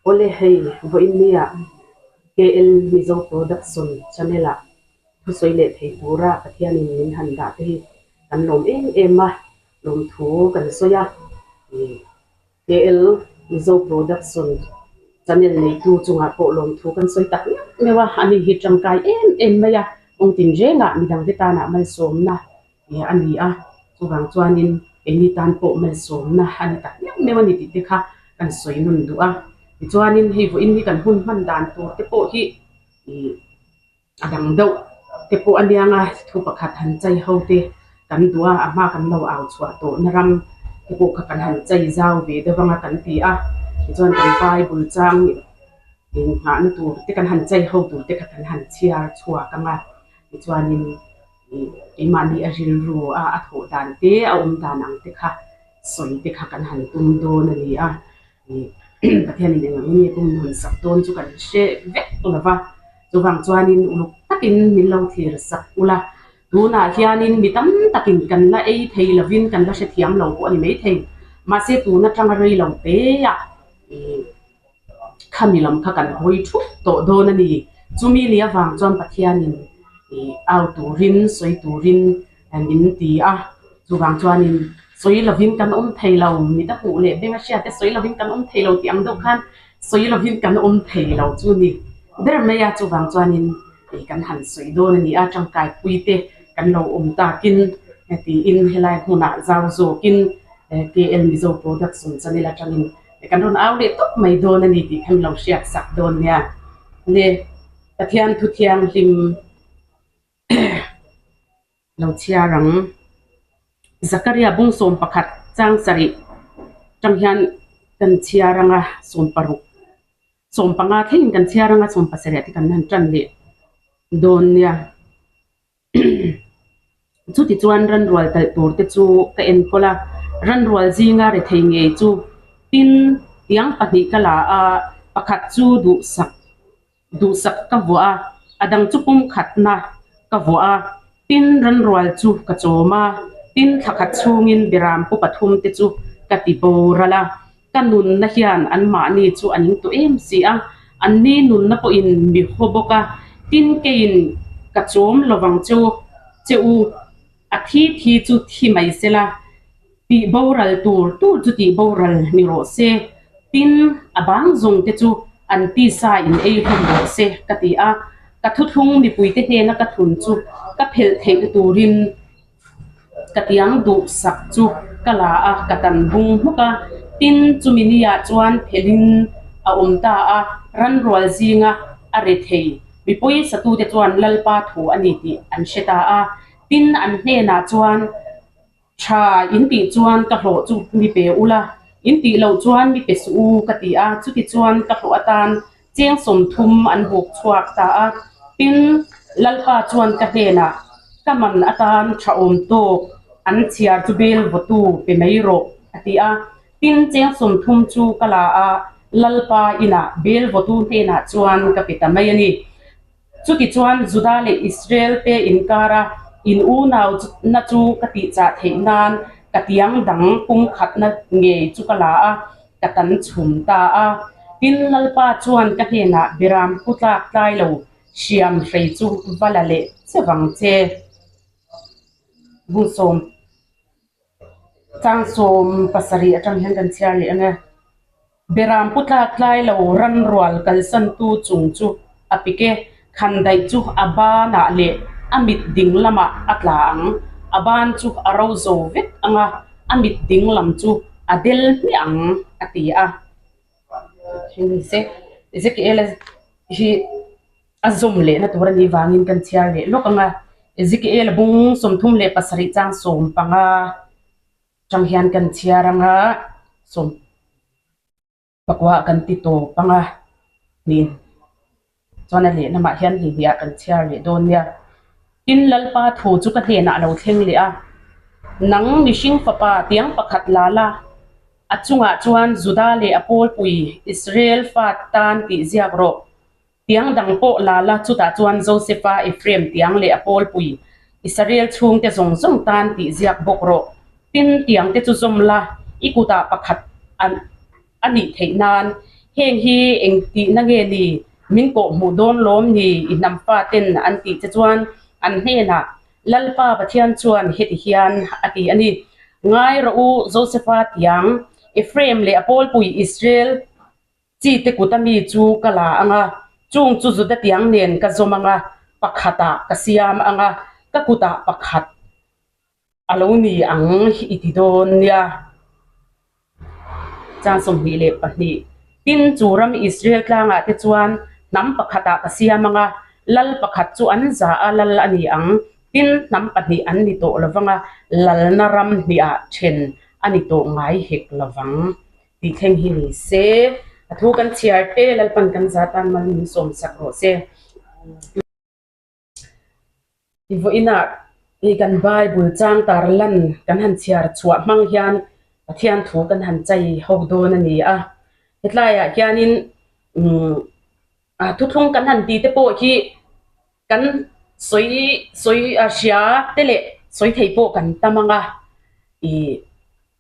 Awle hei vawiin nia KL Mizo Production Channel ah thusawi leh thei tura Pathianin min han dah te hi kan lawm em em a, lawmthu kan sawi a. KL Mizo Production Channel neitu chungah pawh lawmthu kan sawi tak meuh meuh a, ani hi tangkai em em mai a, kawng tinrengah midangte tanah malsawmna a ni a, chuvang chuanin keini tan pawh malsawmna a ni tak meuh meuh a ni tih te kha kan sawi nawn duh a. Tichuanin hei vawiin hi kan hun hman dan tur te pawh hi ih a dang deuh te pawh a niang a, thu pakhat han chai ho te kan duh a, a hma kan lo au chhuah tawh na ram te pawh kha kan han chai zau ve deuh anga kan ti a, tichuan kan Bible chang inghahna tur te kan han chai ho tur te kha kan han chhiar chhuak ang a, tichuanin. Keimahni a rilru a a thawh dan te, a awm dan ang te kha sawi te kha kan han tum dawn a ni a. Pathianin eng ang nge pawh min hawn sak dawn chu kan hre vek lo va. Chuvang chuanin uluk takin min lo thlir sak ula. Tunah hianin mi tam takin kan la ei thei lovin kan la hrethiam lo pawh a ni maithei. Mahse tun atanga rei lo teah Khami lam kha kan hawi thup tawh dawn a ni. Chumi ni avang chuan Pathianin ih au turin, sawi turin min ti a. Chuvang chuanin sawi lovin kan awm thei lo, mit a hmuh leh beng a hriat te sawi lovin kan awm thei lo tih ang deuh khan sawi lovin kan awm thei lo chu ni ber mai a. Chuvang chuanin ih kan han sawi dawn a ni a, tangkaipui te kan lo awm takin tiin helai hmunah zau zawkin KL Mizo Production Channel atangin Kan rawn au leh tawp mai dawn a ni tih kha min lo hriat sak dawn nia. Le Pathian thu thianghlim lo chhiar ang. Zakaria bung 11 chang sarih tang hian kan chhiar ang a, 16, 15 thlengin kan chhiar ang a, 17 ah te kan han tan leh dawn nia. Chutichuan ranrual talh tur te chu ka enkawl a, ranrual zinga rethei ngei chu tin tiang pahnih ka la a, pakhat chu duhsak duhsak ka vuah a, a dang chu pumkhatna ka vuah a, tin ranrual chu ka chawm a, tin thla khat chhungin beram pu pathum te chu ka ti boral a. Ka nunna hian anmahni chu an intuah em si a, anni nunna pawhin mi haw bawk a, tin keiin ka chawm lovang che u, che u, a thi thi chu thi mai sela, tih boral tur tur chu tih boral ni rawh se, tin a bang zawng te chu an tisa in ei hlawm rawh se ka ti a, ka thuthlung mipuite hnena ka thlun chu ka phelh theihna turin Ka tiang duhsak chu ka la a, ka tan bung hmuk a. Tin, chumi niah chuan phelhin a awm ta a, ranrual zinga a re thei. Mipui satute chuan Lalpa thu a ni tih an hre ta a. Tin, an hnenah chuan, Tha in tih chuan ka hlawh chu mi pe ula, in tih loh chuan mi pe suh u, ka ti a. Chutichuan ka hlawh atan Cheng 30 an buk chhuak ta a, tin, Lalpa chuan ka hnenah, Ka man atan tha awm tawk, an chhiar chu bel vawtu pe mai rawh, a ti a. Tin, cheng 30 chu ka la a, Lalpa inah bel vawtu hnenah chuan ka pe ta mai a ni. Chutichuan Juda leh Israel te inkara in unau na chu ka tihchah theih nan ka tiang dang pumkhatna ngei chu ka la a, ka tan chhum ta a. Tin, Lalpa chuan ka hnenah Biram pu tlak tlai lo hriam hrei chu va la leh che vang che. Bung sawm chang 17 atang hian kan chhiar leh ang e. Beram pu tlak tlai lo ran rual kalsantu chung chu a pik e, khandaih chu a banah leh a mit ding lamah a tla ang, a ban chu a ro zo vek ang a, a mit ding lam chu a del hmiah ang, a ti a. Ezekiel hi a zawm lehna tur a nih vangin kan chhiar leh lawk ang a, Ezekiel bung 37 chang 15. Chang hian kan chhiar ang a, sawm pakua kan ti tawp ang a ni. Chuan a lehlamah hian hnih hnih ah kan chhiar leh dawn nia. Tin, Lalpa thu chu ka hnenah a lo thleng leh a, Nang mihring fapa tiang pakhat la la, a chungah chuan Juda leh a pawlpui Israel fa tan tih ziak rawh. Tiang dang pawh la la, chutah chuan Josefa, Ephraim tiang leh a pawlpui Israel chhungte zawng zawng tan tih ziak bawk rawh. Tin, tiangte chu zawm la, i kutah pakhat a nih theih nan. Heng hi eng tihna nge ni? Min kawh hmuh dawn lawm ni? I hnam faten an tih che chuan an hnenah Lalpa Pathian chuan heti hian a ti a ni, Ngai rawh u, Josefa tiang, Ephraim leh a pawlpui Israel chi te kut ami chu ka la ang a, chung chu Juda tiang nen ka zawm ang a, pakhatah ka siam ang a, ka kutah pakhat a lo ni ang i ti dawn nia. Chang 22 Tin, chu ram Israel tlangah te chuan hnam pakhatah ka siam ang a, lal pakhat chu an za a lal a ni ang. Tin, hnam pahnih an ni tawh lovang a, lalna ram hnihah then a ni tawh ngai hek lovang tih thleng hi ni se. A thu kan chhiar te Lalpan kan za tan mal min sawmsak rawh se. I vawiinah i kan Bible chang tar lan kan han chhiar chhuah hmang hian Pathian thu kan han chai ho dawn a ni a. Hetlaiah hianin umm thuthlung kan han tih te pawh hi kan sawi sawi a hria te leh sawi thei pawh kan tam ang a ih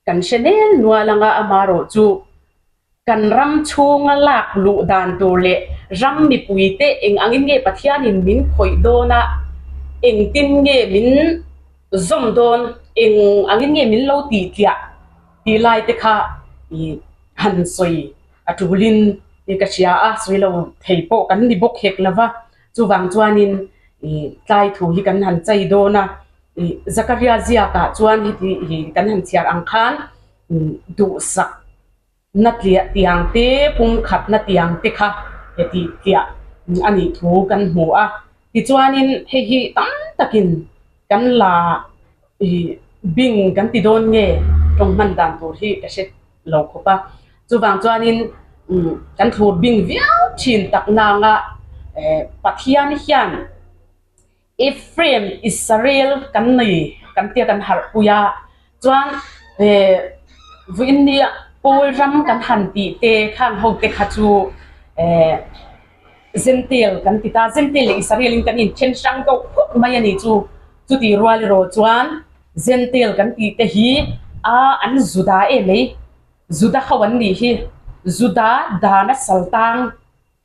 Kan hre nel nual anga amarawh chu kan ram chhunga lak luh dan tur leh ram mipuite eng angin nge Pathianin min khawih dawn a, engtin nge min zawm dawn, eng angin nge min lo tih tliah tih lai te kha ih han sawi a tulin ka hria a, sawi lo thei pawh kan ni bawk hek lo va, chuvang chuanin ih tlai thu hi kan han chei dawn a. Zakaria ziakah chuan heti hi kan han chhiar ang khan duhsak na tliah tiang te, pumkhat na tiang te kha heti tliah a nih thu kan hmu a. Tichuanin hei hi tam takin kan la bing kan ti dawn nge tawng hman dan tur hi ka hre lo khawp a. Chuvang chuanin kan thlur bing viau thin tak nanga Pathian hian Ephraim Israel kan nei kan tia kan harh pui a, chuan eh vawiin nia Paul ram kan han tih te khang ho te kha chu eh Gentile kan ti ta, Gentile leh Israel in kan inthen hrang deuh phawt mai a ni chu, chutih rual erawh chuan Gentile kan tih te hi a an Juda em mai, Juda ho an nih hi, Juda dana saltang.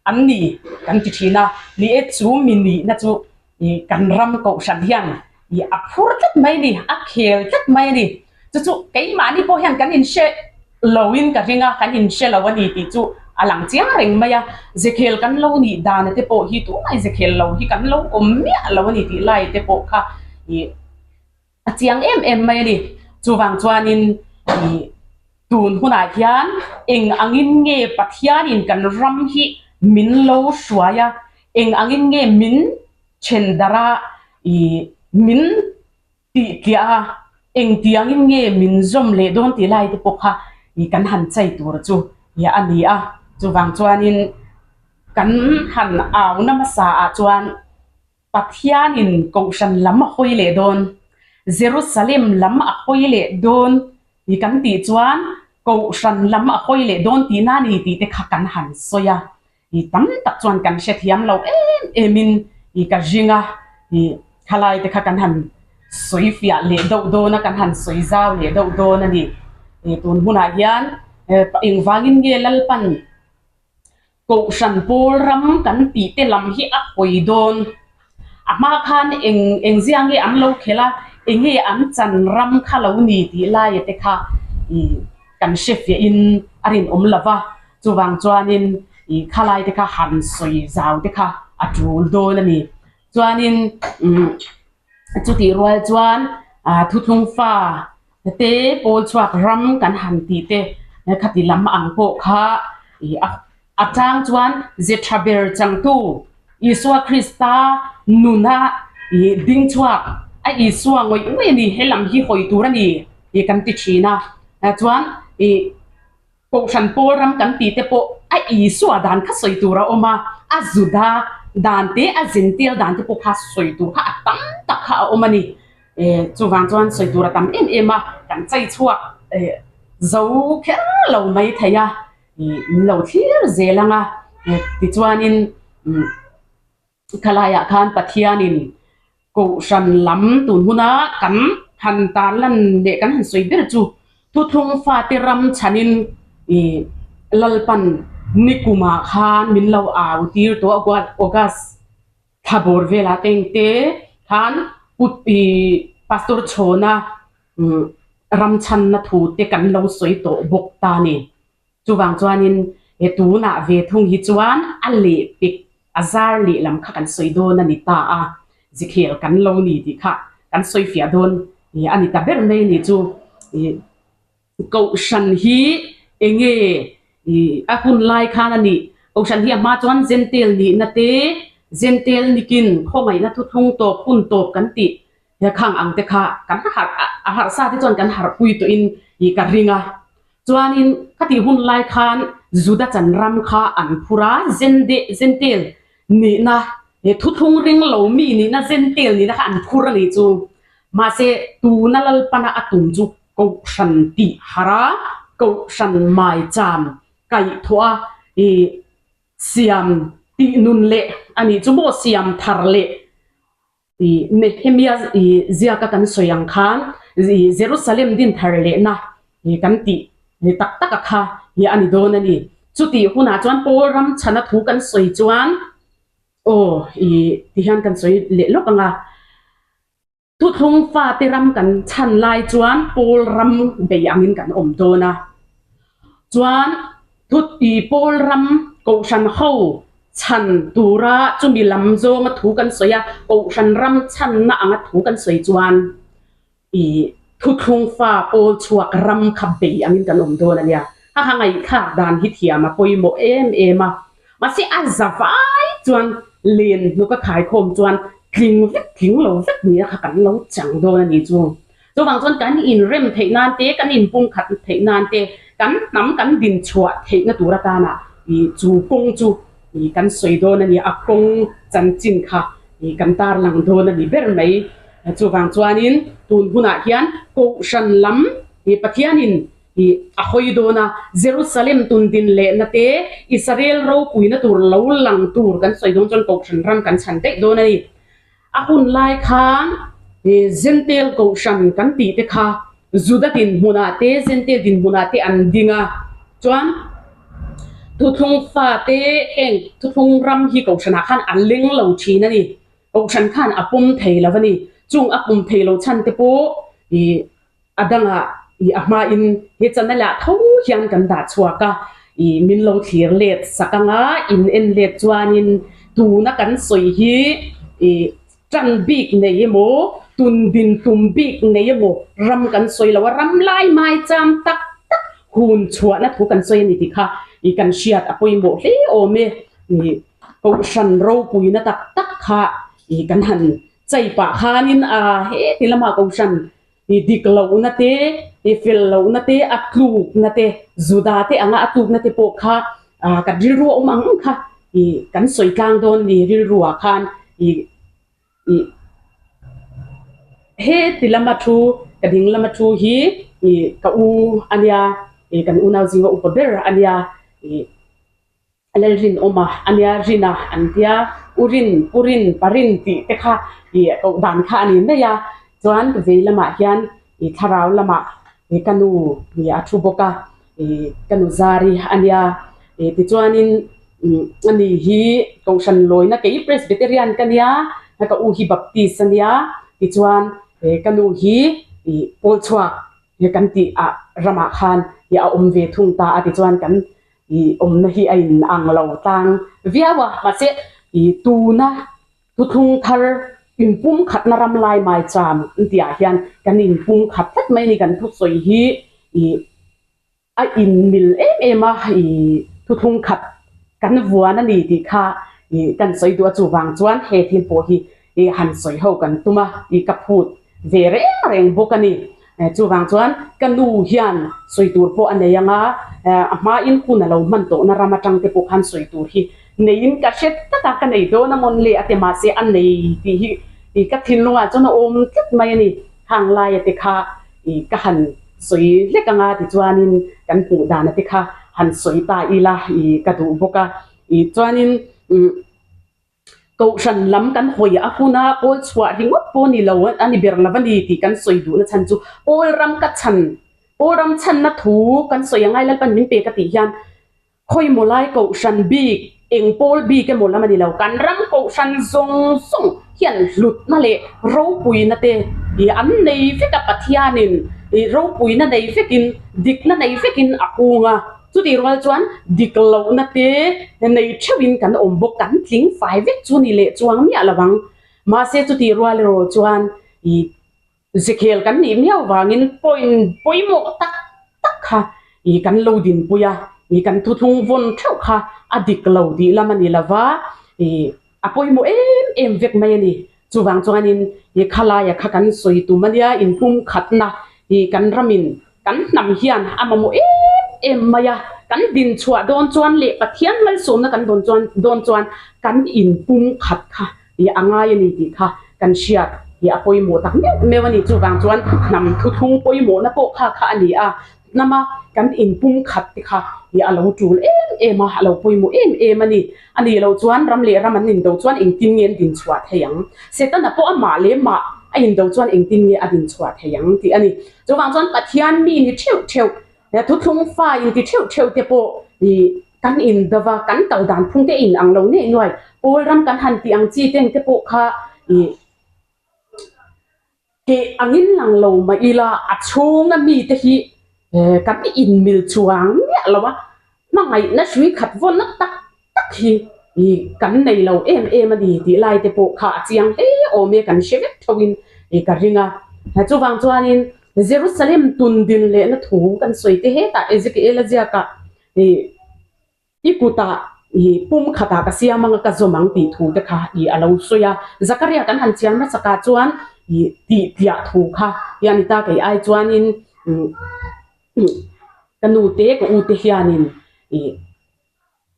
An ni kan ti thin a, ni e chu mi nihna chu ih kan ram kohhran hian ih a phur tlat mai a ni, a khel tlat mai a ni. Chu chu keimahni pawh hian kan inhre loin ka ring a, kan inhre lo a ni tih chu a lang chiang reng mai a. Zekhel kan lo nih dana te pawh hi tunah zekhel lo hi kan lo awm miah lo a ni tih lai te pawh kha ih A chiang em em mai a ni. Chuvang chuanin ih tun hunah hian eng angin nge Pathianin kan ram hi min lo hruai a, eng angin nge min then darh a, ih min tih tliah a, eng tiangin nge min zawm leh dawn tih lai te pawh kha ih kan han chai tur chu ih a ni a. Chuvang chuanin kan han au na hmasa ah chuan Pathianin Kohhran lam a hawi leh dawn, Jerusalem lam a hawi leh dawn ti kan tih chuan Kohhran lam a hawi leh dawn tihna a ni tih te kha kan han sawi a, i tam tak chuan kan hrethiam lo em emin i ka ring a, i khalai te kha kan han sawi fiah leh deuh dawn a, kan han sawi zau leh deuh dawn a ni. I tun hunah hian engvangin nge Lalpan Kohhran pawl ram kan tih te lam hi a hawi dawn. A hma khan eng eng zia nge an lo khelh a, eng nge an chan ram kha lo ni tih laia te kha ih kan hre fiahin a rinawm lo va, chuvang chuanin ih khalai te kha han sawi zau te kha a tul dawn a ni. Chuanin umm chutih rual chuan ah thuthlung fa te pawl chhuak ram kan han tih te khati lam ang pawh kha ih a a chang chuan ze tha ber changtu Isua Krista nuna ih ding chhuak a Isua ngawih ngawih a ni he lam hi hawi tur a ni tih kan ti thin a chuan ih Kohhran pawl ram kan tih te pawh a Isua dan kha sawi tur a awm a, a Juda dan te, a Jentail dan te pawh kha sawi tur kha a tam tak kha a awm a ni. Chuvang chuan sawi tur a tam em em a, kan chei chhuak zo kher lo mai thei a, min lo thlir zel ang a, tichuanin Khalaiah khan Pathianin Kohhran lam tun huna kan han tarlan leh kan han sawi ber chu thuthlung fate ram chhanin ih Lalpan Nikumah khan min lo au tir tawh a August thla bawr velah te engte khan Pastor Chhawna ram chhanna thu te kan lo sawi tawh bawk ta a ni. Chuvang chuanin he tunah ve thung hi chuan a lehpek a zar lehlam kha kan sawi dawn a ni ta a, zikhel kan lo ni tih kha kan sawi fiah dawn a ni ta ber mai a ni chu. Kohhran hi enge a hun lai khan a nih? Kohhran hi a hma chuan Jentail nihna te, Jentail nikin khawngaihna thuthlung tawp hun tawp kan tih he khang ang te kha kan harh a harh sa te chuan kan harhpui tawhin ka ring a. Chuanin khatih hun lai khan Juda chan ram kha an phur a, Jentail nihna he thuthlung ring lo mi nihna Jentail nihna kha an phur a nih chu. Mahse tuna Lalpana a tum chu Kohhran tih harh a, Kohhran maicham kaihthawh a i siam tih nun leh a nih chu maw siam thar leh i Nehemia i ziaka kan sawi ang khan i Jerusalem din thar lehna i kan tih tak tak a kha hi a ni dawn a ni. Chutih hunah chuan Paul ram chhana thu kan sawi chuan aw i tihian kan sawi leh lawk ang a. Thuthlung fate ram kan chhan lai chuan Paul ram bei angin kan awm dawn a. Chuan thut i Paul ram Kohhran ho chhan tura chumi lam zawnga thu kan sawi a, Kohhran ram chhanna anga thu kan sawi chuan i thuthlung fa Paul chhuak ram kha bei angin kan awm dawn a nia. A ha ngaihthlak dan hi thiam a pawimawh em em a. Mahse a za vai chuan len hnuk a khaikhawm chuan tling vek tling lo vek nia kha kan lo chang dawn a ni chu. Chuvang chuan kan inrem theih nan te, kan inpumkhat theih nan te, kan hnam kan din chhuah theihna tur atana ih chu kawng chu ih kan sawi dawn a ni, a kawng chanchin kha ih kan tarlang dawn a ni ber mai. Chuvang chuanin tun hunah hian Kohhran lam ih Pathianin I a hawi dawn a, Jerusalem tun din lehna te, Israel ropuina tur lo lang tur kan sawi dawn chuan Kohhran ram kan chhan daih dawn a ni. A hun lai khan Jentail Kohhran kan tih te kha Juda dinhmunah te, Jentail dinhmunah te an ding a, chuan thuthlung fate heng thuthlung ram hi Kohhranah khan a leng lo thin a ni. Kohhran khan a pawm thei lo a ni. Chung a pawm thei lo chhan te pawh i A dangah i a hmain he channel ah tho hian kan dah chhuak a, i min lo thlir let sak anga in en let chuanin tuna kan sawi hi i tan bik nei emaw tun din tum bik nei emaw ram kan sawi lo a, ram lai mai cham tak tak hun chhuahna thu kan sawi a ni tih kha i kan hriat a pawimawh hle awm e. I kohhran ropuina tak tak kha i kan han chei pah khanin a heti lamah kohhran I dik lohna te, i fel lohna te, a tlukna te, Juda te anga a tlukna te pawh kha kan rilru a awm ang ang kha i kan sawi tlang dawn ni rilruah khan i i heti lama thu ka ding lama thu hi i ka u a nia i kan unau zinga upa ber a nia i. Lalrinawma a nia Rina an tia, U Rin, Pu Rin, Pa Rin tih te kha ih koh dan kha a ni mai a, chuan vei lamah hian ih thlarau lamah ih ka nu ih a thu bawk a, ih ka nu Zari a nia, ih tichuanin umm ani hi Kohhran lawina kei Presbyterian ka nia, ka u hi Baptist a nia, tichuan ih ka nu hi ih Pawlchhuak he kan tih ah ramah khan ih a awm ve thung ta a tichuan kan I awmna hi a in ang lo tlang viau a, mahse i tuna thuthlung thar inpumkhatna ram lai mai cham an tih ah hian kan inpumkhat tlat mai a ni, kan thusawi hi i a inmil em em a, i thuthlung khat kan vuan a ni tih kha i kan sawi duh a, chuvang chuan he thil pawh hi i han sawi ho kan tum a, i ka phut ve reng reng bawk a ni. Chuvang chuan ka nu hian sawi tur pawh a nei ang a, a hmain hun a lo hman tawhna ram atang te pawh khan sawi tur hi neiin ka hre tlat a, ka nei dawn a mawn le a ti mahse a nei tih hi ka thinlungah chuan a awm tlat mai a ni. Hang laia te kha ka han sawi hlek ang a tichuanin kan hmuh dana te kha han sawi ta ila ka duh bawk a, chuanin Kohhran lam kan hawi a hun a, Pawl chhuah ringawt pawh ni lo a ni ber lo a ni tih kan sawi duhna chhan chu Pawl ram ka chhan, Pawl ram chhanna thu kan sawi angai Lalpan min pe ka tih hian Khawimaw lai kohhran bik, eng pawl bik emaw lam a ni lo, kan ram kohhran zawng zawng hian hlutna leh ropuina te ih an nei vek a, Pathianin ih ropuina nei vekin, dikna nei vekin a hung a, chutih rual chuan dik lohna te nei theuhin kan awm bawk, kan tling fai vek chu ni leh chuang miah lo ang. Mahse chutih rual erawh chuan ih Zekhel kan nih miau vangin point pawimawh tak tak kha ih kan lo dinpui a, ih kan thuthlung vawn theuh kha a dik lo tih lam a ni lo va, ih a pawimawh em em vek mai a ni. Chuvang chuanin ih khalaia kha kan sawi tum a nia, inpumkhatna ih kan ramin kan hnam hian a mamawh em em mai a, kan dinchhuah dawn chuan leh Pathian malsawmna kan dawn chuan dawn chuan kan inpumkhat kha Hi a ngai a ni tih kha kan hriat hi a pawimawh tak meuh meuh a ni. Chuvang chuan hnam thuthlung pawimawhna pawh kha kha a ni a, hnama kan inpumkhat te kha hi a lo tul em em a, a lo pawimawh em em a ni. A nih loh chuan ram leh ram an indo chuan engtin nge an dinchhuah thei ang? Setana pawh amah leh mah a indo chuan engtin nge a dinchhuah thei ang tih a ni. Chuvang chuan Pathian mi ni theuh theuh, thuthlung fa inti theuh theuh te pawh hi Kan in dova kan kal dan phung te in ang lo ngei nuai. Pawl ram kan han tih ang chi teng te pawh kha ih keh angin lang lo mah ila a chhunga mi te hi kan in mil chuang miah lo a, hmangaihna hrui khat vawnna tak tak hi ih kan nei lo em em a ni tih lai te pawh kha a chiang hle awm e kan hre vek tho in ih ka ring a. Chuvang chuanin Jerusalem tun din lehna thu kan sawi te hetah Ezekiel a ziak ah Ih, i kutah ih pum khatah ka siam anga ka zawm ang tih thu te kha ih a lo sawi a. Zakaria kan han chian hmasakah chuan ih tih tliah thu kha hi a ni ta kei ai chuanin umm ka nu te ka u te hianin ih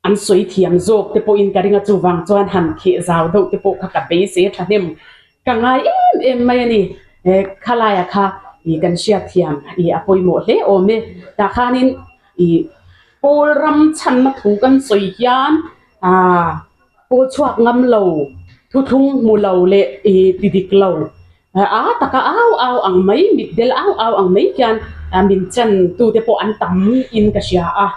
an sawi thiam zawk te pawhin ka ring a chuvang chuan han kheh zau deuh te pawh kha ka beisei a thahnem Ka ngai em em mai a ni. Khalaia kha ih kan hriat thiam ih a pawimawh hle awm e. Tah khanin ih Pawl ram chhanna thu kan sawi hian ah pawl chhuak ngam lo, thuthlung hmu lo leh ih ti dik lo a taka au au ang mai, mitdel au au ang mai hian min chan tute pawh an tam in ka hria a.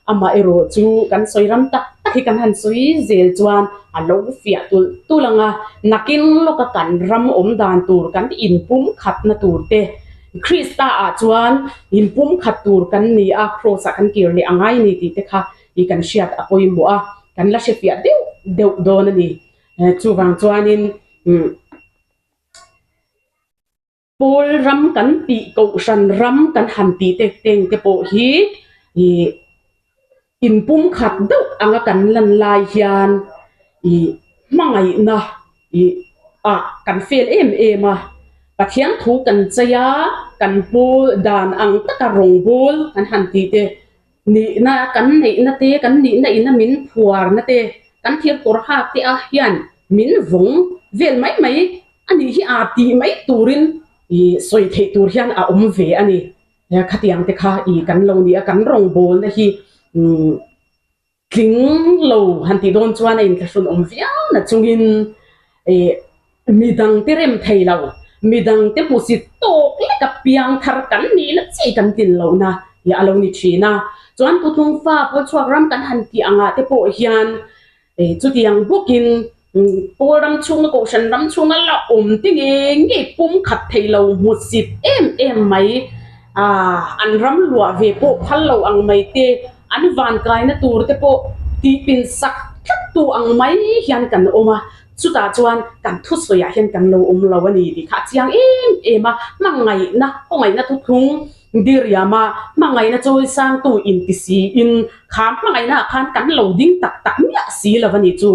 Amah erawh chu kan sawi ram tak tak hi kan han sawi zel chuan a lo fiah tulh tulh ang a, nakin lawka kan ram awm dan tur kan inpumkhatna tur te Krista ah chuan inpumkhat tur kan ni a, Kraws ah kan kir leh a ngai ni tih te kha i kan hriat a pawimawh a, kan la hrefiah deuh deuh dawn a ni. Chuvang chuanin umm. Pawl ram kan tih kohhran ram kan han tih te teng te pawh hi ih inpumkhat deuh anga kan lan lai hian ih hmangaihna ih ah kan fel em em a, Pathian thu kan chei a, kan hmu dan ang taka rawngbâwl kan han tih te Nihna kan neihna te, kan nihna ina min phuarna te, kan thil kawr hak te ah hian min vawng vel mai mai a nih hi aa tih mai turin ih sawi theih tur hian a awm ve a ni. Khatiang te kha ih kan lo ni a, kan rawngbawlna hi umm tling lo han tih dawn chuan a inthlahrun awm viau na chungin ih Midangte rem thei lo, midangte hmusit tawk lek a piang thar kan nih na chi kan tin lohna hi a lo ni thin a. Chuan Putlung fa Pawlchhuak ram kan han tih angah te pawh hian chutiang bawkin Pawl ram chhunga Kohhran ram chhunga la awm te nge nge pumkhat thei lo hmusit em em mai an ram luah ve pawh phal lo ang mai te an vankaina tur te pawh tihpin sak tlat tu ang mai hian kan awm a. Chutah chuan kan thusawiah hian kan lo awm lo a ni tih kha a chiang em em a, hmangaihna, khawngaihna thuthlung diriam a, hmangaihna chawisangtu inti siin kha hmangaihna ah khan kan lo ding tak tak miah si lo a ni chu.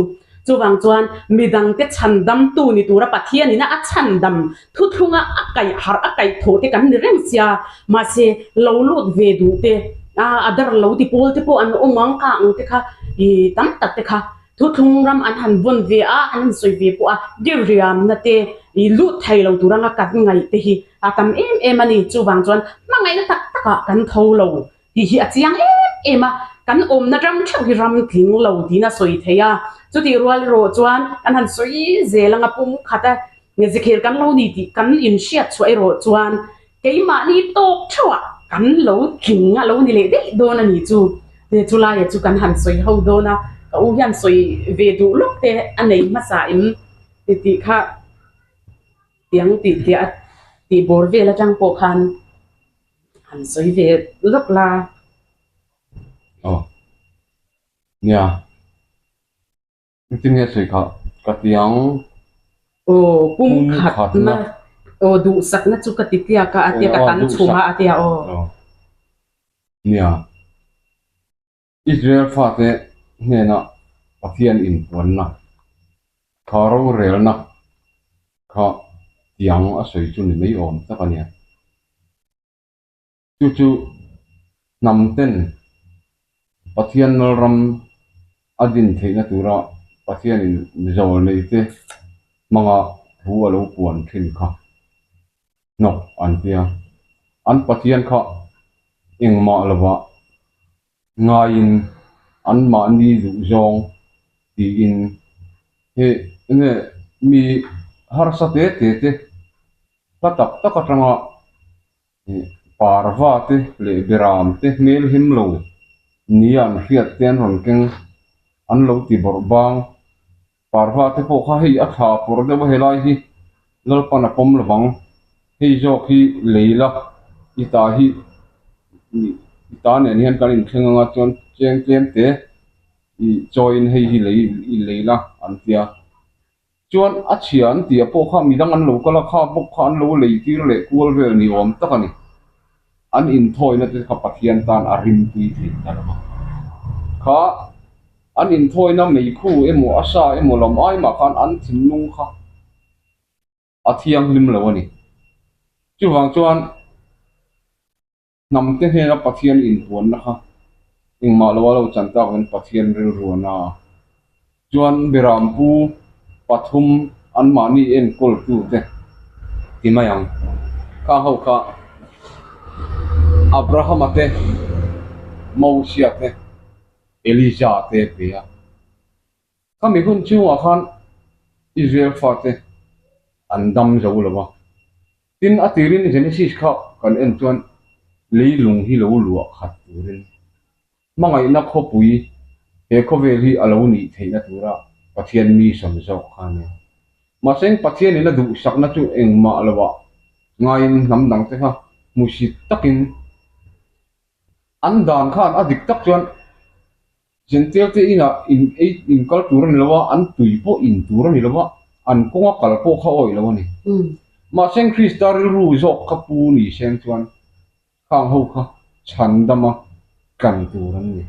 Chuvang chuan midangte chhandamtu ni tura Pathianina a chhandam thuthlunga a kaih harh a kaih thawh te kan ni reng sia, mahse lo lut ve duh te, a dar lo ti pawl te pawh an awm ang kha ang te kha ih tam tak te kha Thuthlung ram an han vawn ve a, an han sawi ve pawh a, diriamna te i lut thei lo tur anga kan ngaih te hi a tam em em a ni. Chuvang chuan hmangaihna tak takah kan tho lo tih hi a chiang em em a, kan awmna ram theuh hi ram tling lo tiin a sawi thei a. Chutih rual erawh chuan kan han sawi zel anga pum khat a, Ngezikhel kan lo ni tih kan inhriat chhuah erawh chuan keimahni tawk theuhah kan lo tling a lo ni leh daih dawn a ni chu. Chulaia chu kan han sawi ho dawn a, ka u hian sawi ve duh lawk te a nei hmasa em tih kha tiang tih tih a tih bawr vel atang pawh khan han sawi ve lawk la. Aw nia. Engtin nge sawi kha ka ti ang? Aw pum khatna aw duhsakna chu ka ti tiak a a tia ka tan chhum a a tia aw. Nia, Israel fate hnena Pathian inpuanna kha rorelna kha tiang a sawi chu ni mai awm tak a nia. Chu chu hnam ten Pathian Lalram a din theihna tura Pathianin zawl neite hmanga thu a lo puan thin kha hnawk an ti a. An Pathian kha engmah lovah ngaiin anmahni duhzawng tiin he enge mi harsa te te te hla tak tak atanga Parva te leh Beram te hmel him lo nia an hriat te an rawn keng an lo ti bawrh bang. Parva te pawh kha hei a thla pawr deuh a helai hi Lalpan a pawm lovang hei zawk hi lei la i ta hi i ta nen hian kan inthleng anga chuan cheng tlem te i chawiin hei hi lei i lei la an tia. Chuan a chhia an tih ah pawh kha midang an lo kal a, kha bawk kha an lo lei tir leh kual vel ni awm tak a ni. An inthawina te kha Pathian tan a rim tui thei ta lo va. Kha an inthawina meikhu emaw a sa emaw lam ai mah khan an thinlung kha a thianghlim lo a ni. Chuvang chuan. Hnam te hnena Pathian inpuanna kha engmah lo a lo chan tak in Pathian rilru a na a. Chuan Berampu pathum anmahni enkawl tu te ti mai ang. Khang ho kha Abrahama te, Mosia te, Elija te pe a. Khami hun chhungah khan Israel fate an dam zo lo va. Tin, a tirin Genesis kha kan en chuan leilung hi lo luah khat turin hmangaihna khawpui he khawvel hi a lo nih theihna tura Pathian mission zawk kha a nia. Mahse, Pathianin a duhsakna chu engmah lovah ngaiin hnam dangte kha hmusit takin an dan khan a dik tak chuan Gentile te inah in ei in kal tur a ni lo a, an tui pawh in tur a ni lo a, an kawnga kal pawh kha awih lo a ni. Mahse Krista rilru zawk kha pu ni seng chuan khang ho kha chhan dama tlan tur an ni.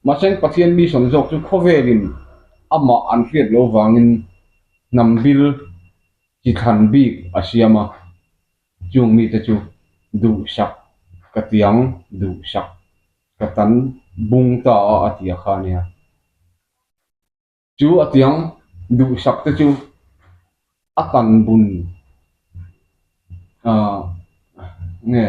Mahse Pathian mission zawk chu khawvelin amah an hriat loh vangin hnam bil chi thlan bik a siam a, chung mite chu duhsak ka tiang duhsak Ka tan bung ta a a ti a kha nia. Chu a tiang duhsak te chu a tan bun ah nge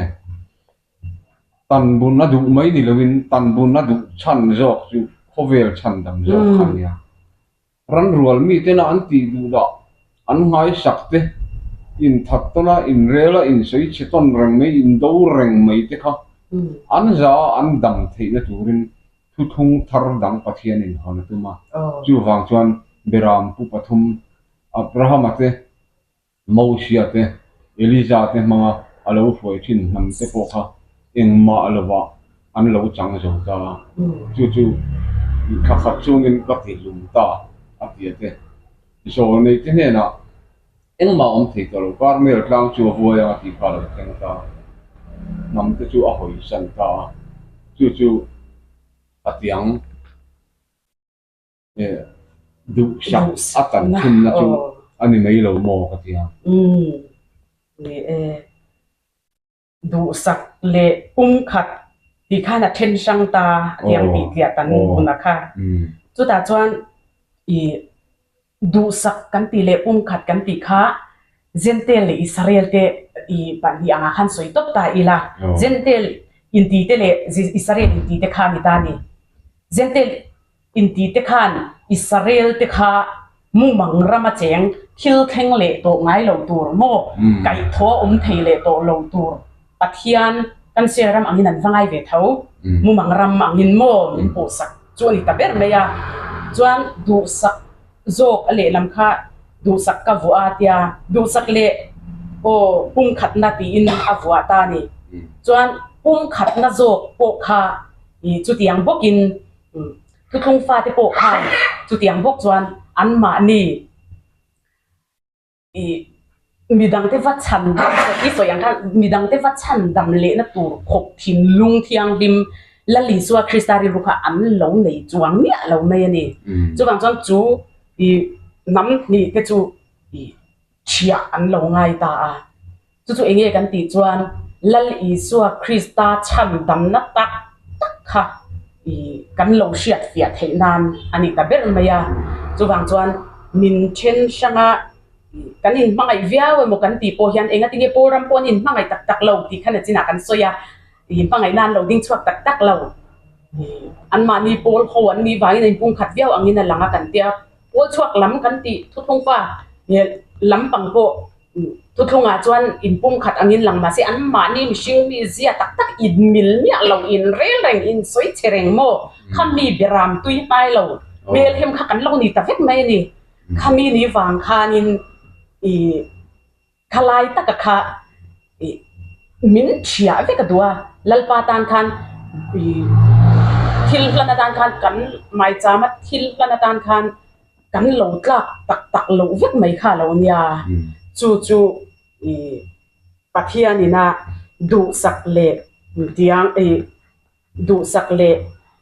tan bun a duh mai ni loin tan bun a duh chhan zawk chu khawvel chhan dam zawk kha nia. Ranrual mitena an tih duh dah an nghaisak te, inthat tawn a, inrel a, insawi chhe tawn reng mai, indo reng mai te kha an za a an dam theihna turin thuthung thar dang Pathianin hawn a tum a. Chuvang chuan Beram pu pathum Abrahama te, Mosia te, Elija te hmanga a lo hruai thin hnam te pawh kha engmah lovah an lo chang zo ta a, chu chu thla khat chungin ka ti hlum ta a ti a te. Zawlnei te hnenah engmah awm thei tawh lo, Karmel tlang chu a vuai ang a tih kha a lo thleng ta a, hnam te chu a hawisan ta a, chu chu a ti ang. Duhsak a tan thinna chu a ni mai lo maw ka ti a. Umm ni e. Duhsak leh pumkhat tih khan a then hrang ta a tiang tih tliah tan hun a kha. Chutah chuan i duhsak kan tih leh pumkhat kan tih kha Gentile leh Israel te i pahnih angah khan sawi tawp ta ila. Gentile inti te leh Israel inti te kha a ni ta a ni. Gentile inti te khan Israel te kha mumang rama cheng thil thleng leh tawh ngai lo tur maw, kaihthawh a awm thei leh tawh lo tur Pathian. Cancer ram angin an va ngai ve tho, mumang ram angin maw min pawhsak chu a ni ta ber mai a. Chuan duhsak zawk a lehlam kha duhsak ka vuah a tia, duhsak leh aw pumkhatna tiin a vuah ta a ni. Chuan pumkhatna zawk pawh kha chutiang bawkin thuthlung fate pawh khan chutiang bawk chuan anmahni I midangte va chhan i sawi ang khan midangte va chhan dam lehna tur khawp thinlung thianghlim Lal Isua Krista rilru kha an lo nei chuang miah lo mai a ni. Chuvang chuan chu i hnam hnih te chu i chhiah an lo ngai ta a. Chu chu enge kan tih chuan Lal Isua Krista chhan damna tak tak kha i kan lo hriat fiah theih nan a ni ta ber mai a. Chuvang chuan min then hranga kan inhmangaih viau emaw kan tih pawh hian enga tinge Paul ram pawh an inhmangaih tak tak lo tih kha nachinah kan sawi a, i hmangaih nan lo ding chhuak tak tak lo. Anmahni Paul ho an nih vangin a inpumkhat viau angin a lang a kan tia. Paul chhuak lam kan tih thuthlungpa lampang pawh Thuthlungah chuan inpumkhat angin lang mahse anmahni mihring mi zia tak tak inmil miah lo, inrel reng, insawi che reng maw? Khami beram tui hmai lo hmelhem kha kan lo ni ta vek mai a ni. Khami ni vang khanin i khalai taka kha i min thiah vek a duh a, Lalpa tan khan i thil hlan atan khan kan maichama thil hlan atan khan Kan lo tlak tak tak loh vek mai kha lo nia. Chu chu i Pathianina duhsak leh tiang i duhsak leh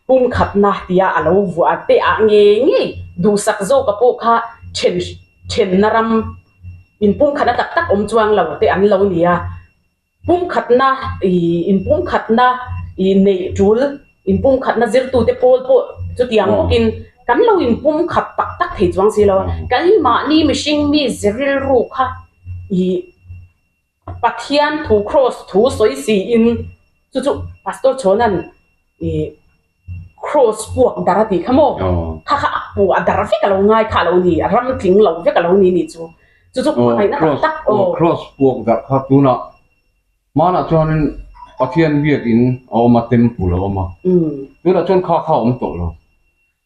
pumkhatna tia a lo vuah teh ah ngei ngei duhsak zawka pawh kha then thenna ram inpumkhatna tak tak awm chuang lo te an lo nia. Pumkhatna i inpumkhatna i neih tul, inpumkhatna zirtute pawl pawh chutiang bawkin kan lo inpumkhat tak tak thei chuang si lo a. Keimahni mihring mi ze rilru kha i Pathian thu kraws thu sawi siin chu chu Pastor Chhawna'n i kraws puak dar a tih kha maw? Kha kha a puah dar vek a lo ngai kha a lo ni, a ram tling lo vek a lo ni nih chu. Chu chu hmangaihna tak tak aw. Kraws puak dar kha tunah hmanah chuanin Pathian biakin a awm a, temple a awm a. Tunah chuan kha kha a awm tawh lo.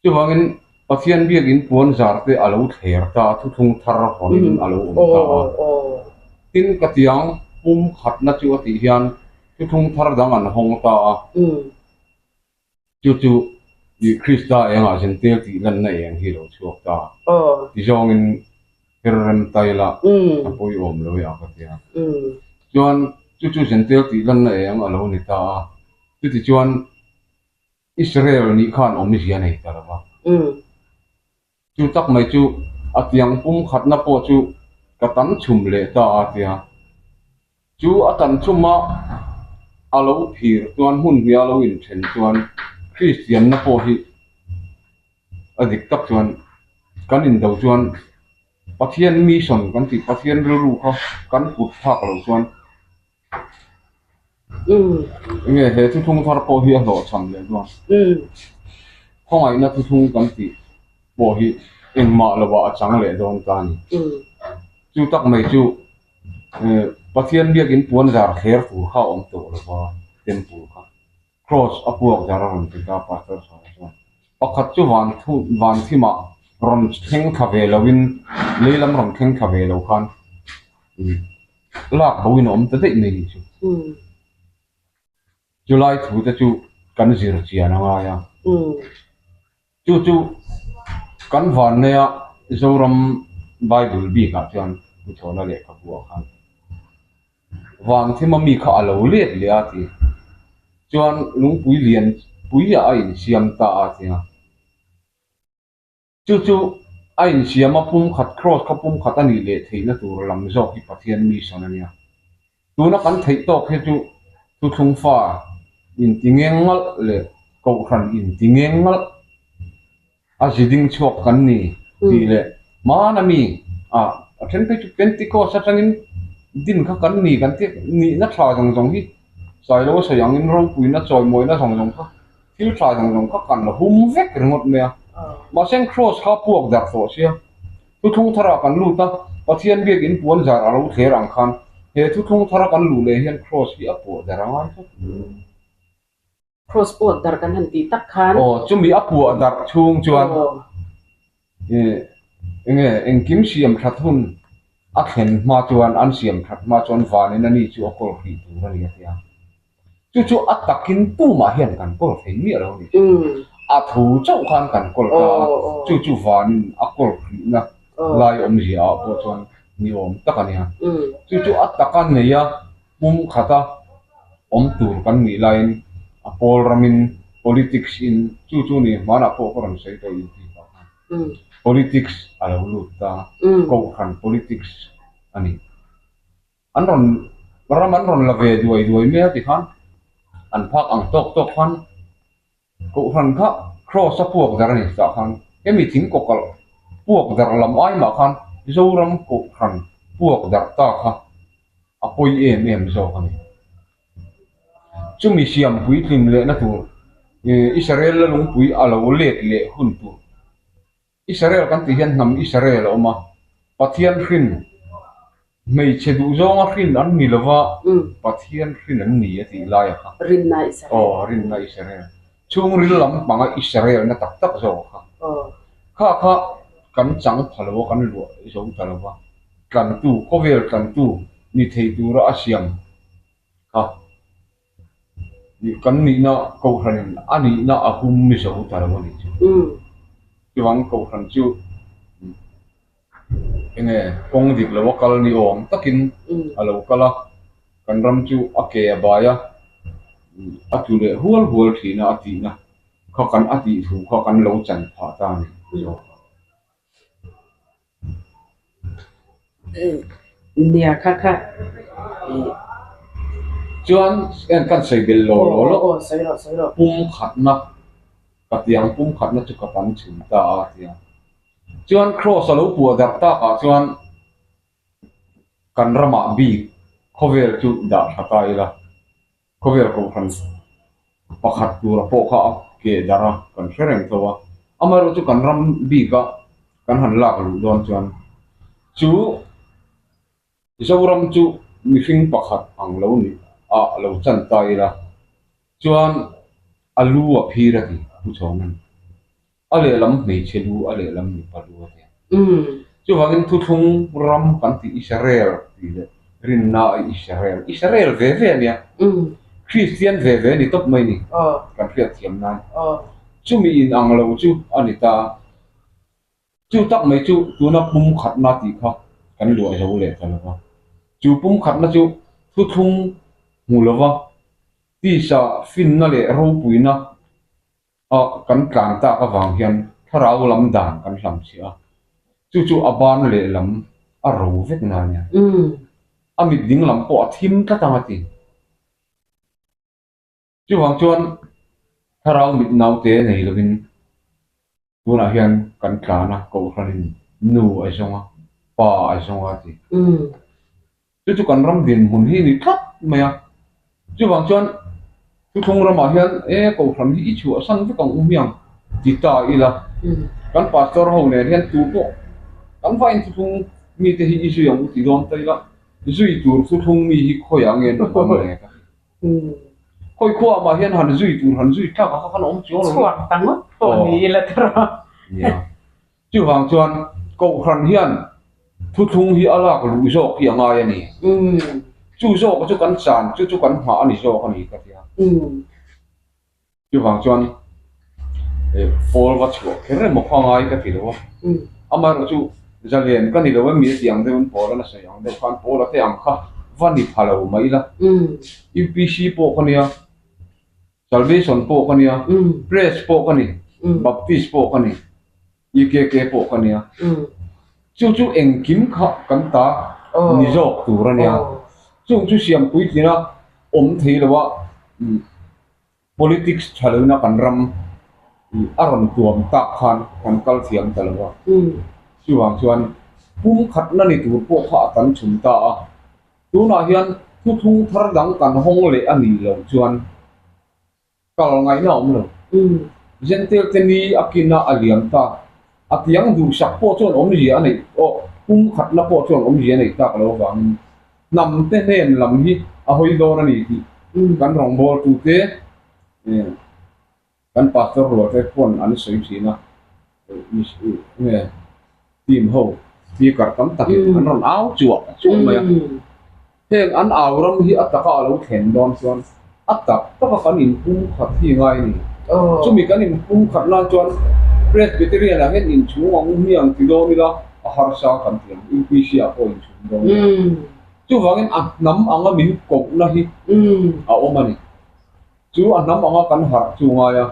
Chuvangin Pathian biakin puan zar te a lo thler ta a, thuthlung thar hawnin a lo awm ta a. Tin ka tiang pum khatna chu a tih hian thuthlung thar dang an hawng ta a. Chu chu i Krista engah zintir tih lanna eng hi lo chhuak ta. Ti zawngin her rem tai la a pawihawm lo e a ka ti a. Chuan chu chu zintir tih lanna eng a lo ni ta a. Chuti chuan Israel nih khan awmzia nei ta lo va. Chu tak mai chu a tiang pum khatna pawh chu ka tan chhum leh ta a tia. Chu a tan chhuma a lo phir chuan hmun hnih a lo inthen chuan Kristianna pawh hi a dik tak chuan kan indo chuan Pathian mission kan tih Pathian rilru kha kan put phak loh chuan Enge he thuthlung thar pawh hi a hlawhchham leh dawn. Khawngaihna thuthlung kan tih pawh hi engmah lovah a chang leh dawn ta a ni. Chu tak mai chu Pathian biakin puan zar thler tur kha a awm tawh lova temple kha. Kraws a puak zar a rawn ti ta Pastor Sara chuan. Pakhat chu van van thimah rawn thleng thla ve loin lei lam rawn thleng thla ve lo khan lak bo in a awm ta daih mai nih chu. Chulai thu te chu kan zir chian a ngai a. Chu chu kan vanneia Zoram Bible bikah chuan Pu Chhawna lehkhabu ah khan Vangthima mi kha a lo let leh a ti. Chuan lungpui lian puiah a insiam ta a ti a. Chu chu a insiam a pumkhat cross kha pumkhat a nih leh theihna tur lam zawk hi Pathian mission a nia. Tuna kan theih tawk hi chu thuthlung fa inti ngeng ngalh leh kohhran inti ngeng ngalh a zi ding chhuak kan ni tih leh hmana mi ah a then phei chu Pentecost atangin din kha kan ni kan tih nihna tha zawng zawng hi Sailo a sawi angin ropuina chawimawina zawng zawng kha Thil tha zawng zawng kha kan la hum vek ringawt mai a. Mahse Kraws kha puak darh tawh sia. Thuthlung tharah kan lut a, Pathian biakin puan zar a lo thler ang khan He thuthlung thara kan luh leh hian Kraws hi a puah darh a ngai tlat. Kraws puah darh kan han tih tak khan. Aw, chumi a puah darh chhung chuan enge engkim siam that hun a thlen hma chuan an siam that hma chuan vanin a ni chu a kawl hrih tur a ni a ti a. Chu chu a takin tumah hian kan kawl thei miah lo a ni. A thu chauh khan kan kawl ta a, chu chu vanin a kawl hrihna lai awmzia ah pawh chuan ni awm tak a nia. Chu chu a taka neia pum khata awm tur kan nih laiin a pawl ramin politics in chu chu ni hmanah pawh ka rawn sawi tawh inti pah khan politics a lo lut ta, kohhran politics a ni. An rawn ram an rawn la ve duai duai mai a tikhan an phak ang tawk tawk khan Kohhran kha Kraws a puak dar a ni tah khan hemi thing kawkalh puak dar lam ai mah khan Zoram Kohhran puak darh ta kha a pawi em em zawk a ni. Chumi siam puitling lehna tur Israel la lungpui a lo let leh hun tur Israel kan tih hian hnam Israel a awm a, Pathian hrin, hmeichhe duhzawnga hrin an ni lova, Pathian hrin an ni a tih lai a kha. Rinna Israel. Aw, rinna Israel. Chhungril lampanga Israel na tak tak zawk a kha. Kha kha kan chang pha lo a, kan luah zo ta lo va, tlantu, khawvel tlantu ni thei tura a siam kha. Kan nihna Kohhranin a nihna a hum zo ta lo a nih chu. Chuvang Kohhran chu enge kawng dik lo a kal ni awm takin a lo kal a, kan ram chu a ke a bai a, a tlu leh hual hual thin a, a tihna kha kan a tih thu kha kan lo chan phah ta a ni zawk. Nia kha kha Chuan en kan sawi bel lo lo lo. Aw sawi rawh sawi rawh. Pum khatna ka tiang pum khatna chu ka tam chhun ta a tia. Chuan Kraws a lo puah darh takah chuan kan ramah bik khawvel chu dah tha ta ila. Khawvel kohhran pakhat tura pawh kha a keh darh a, kan hre reng tho a. Amaherawhchu chu kan ram bika kan han lak luh dawn chuan chu Zoram chu mihring pakhat ang lo nih ah lo chan ta ila chuan a lu a phir a ti Pu Chhawngin. A lehlam hmeichhe lu, a lehlam mipa lu a ti. Chuvangin thuthlung ram kan tih Israel tih leh rinna a Israel, Israel ve ve a nia. Kristian ve ve a ni tawp mai ni kan hriatthiam nan. Chumi in ang lo chu a ni ta. Chu tak mai chu tuna pumkhatna tih kha kan luah zo leh ta lo va. Chu pumkhatna chu thuthlung hmu lova tisa finna leh ropuina a kan tlan tak avang hian thlarau lam dan kan hlam chhiah a, chu chu a ban lehlam a ro vek na nia. A mit ding lam pawh a thim tlat ang a ti. Chuvang chuan thlarau mit naute nei lovin tunah hian kan tlan a, Kohhranin nu a zawng a, pa a zawng a ti. Chu chu kan ram dinhmun hi ni tlat mai a. Chuvang chuan thuthlung ramah hian e Kohhran hi i chhuahsan vek ang u hmiang ti ta ila kan pastor ho nen hian tu pawh kan vain thuthlung mite hi i zui ang u ti dawn ta ila zui tur thuthlung mi hi khawiah nge an awm le ka ti. Khawi khuaah mah hian han zui tur han zui tlak a kha khan a awm chuang lo. Chhuak ta ngawt pawh ni ila tiraw. Nia. Chuvang chuan Kohhran hian thuthlung hi a lak luh zawk hi a ngai a ni. Chu zawk chu kan chan, chu chu kan nghah a ni zawk a ni ka ti a. Chuvang chuan pawl va chhuah kher emaw kha ngai ka ti lo a. Amaherawh chu zalen ka ni lo em mi a tih ang deuhin pawl a la sawi ang deuh khan pawl a te ang kha va ni pha lo mai ila. UPC pawh ka nia. Salvation pawh ka nia, Press pawh ka ni, Baptist pawh ka ni, EKK pawh ka nia. Chu chu engkim kha kan ta ni zawk tur a nia. Chung chu siam puitlina awm thei lo a, politics tha loina kan ram a rawn tuam tak khan kan kal thiam ta lo a. Chuvang chuan pumkhatna ni tur pawh kha a kan chhun ta a. Tunah hian thuthlung thar dang kan hawng leh a nih loh chuan kal ngaihna a awm lo. Jentail te ni a kina a liam ta. A tiang duhsak pawh chuan awmzia a neih aw, pum khatna pawh chuan awmzia a neih tak lo avangin. Hnam te hnen lam hi a hawi dawn a ni tih kan rawngbawltute kan pastor rual te pawn an sawi thin a, nge team ho speaker tam takin an rawn au chuah chuah mai a. Heng an au ram hi a taka a lo thlen dawn chuan a tak taka kan inpum khat hi ngai a ni. Chumi kan inpum khat nan chuan Presbyterian ah hian inchhung ang hmiang ti dawn ila a harsa kan ti ang, UPC ah pawh inchhung dawn ila. Chuvangin a hnam anga min kohna hi a awm a ni. Chu a hnam anga kan harh chu ngai a,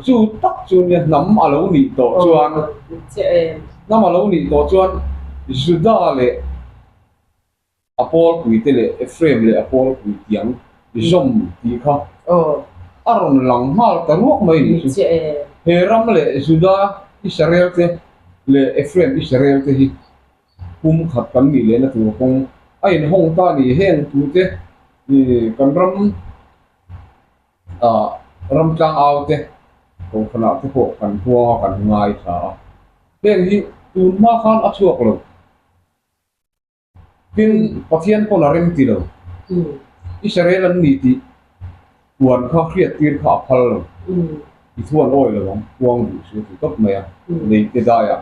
chu tak chu nia hnam a lo nih tawh chuan, hnam a lo nih tawh chuan Juda leh a pawlpui te leh Ephraim leh a pawlpui tiang zawm tih kha a rawn lang nghal ta ruak mai nih chu. He ram leh Juda Israel te leh Ephraim Israel te hi pum khat kan nih lehna tur kawng a inhawng ta a ni. Heng tute kan ram ram tlangau te kohhranah te pawh kan huang a kan ngaithla a. Heng hi tun hma khan a chhuak lo. Tin, Pathian pawn a rem ti lo. Israel an ni tih puan kha hriattir kha a phal lo. I thu an awi lo ang, puang duh chu a ti tawp mai a, nei te daiah.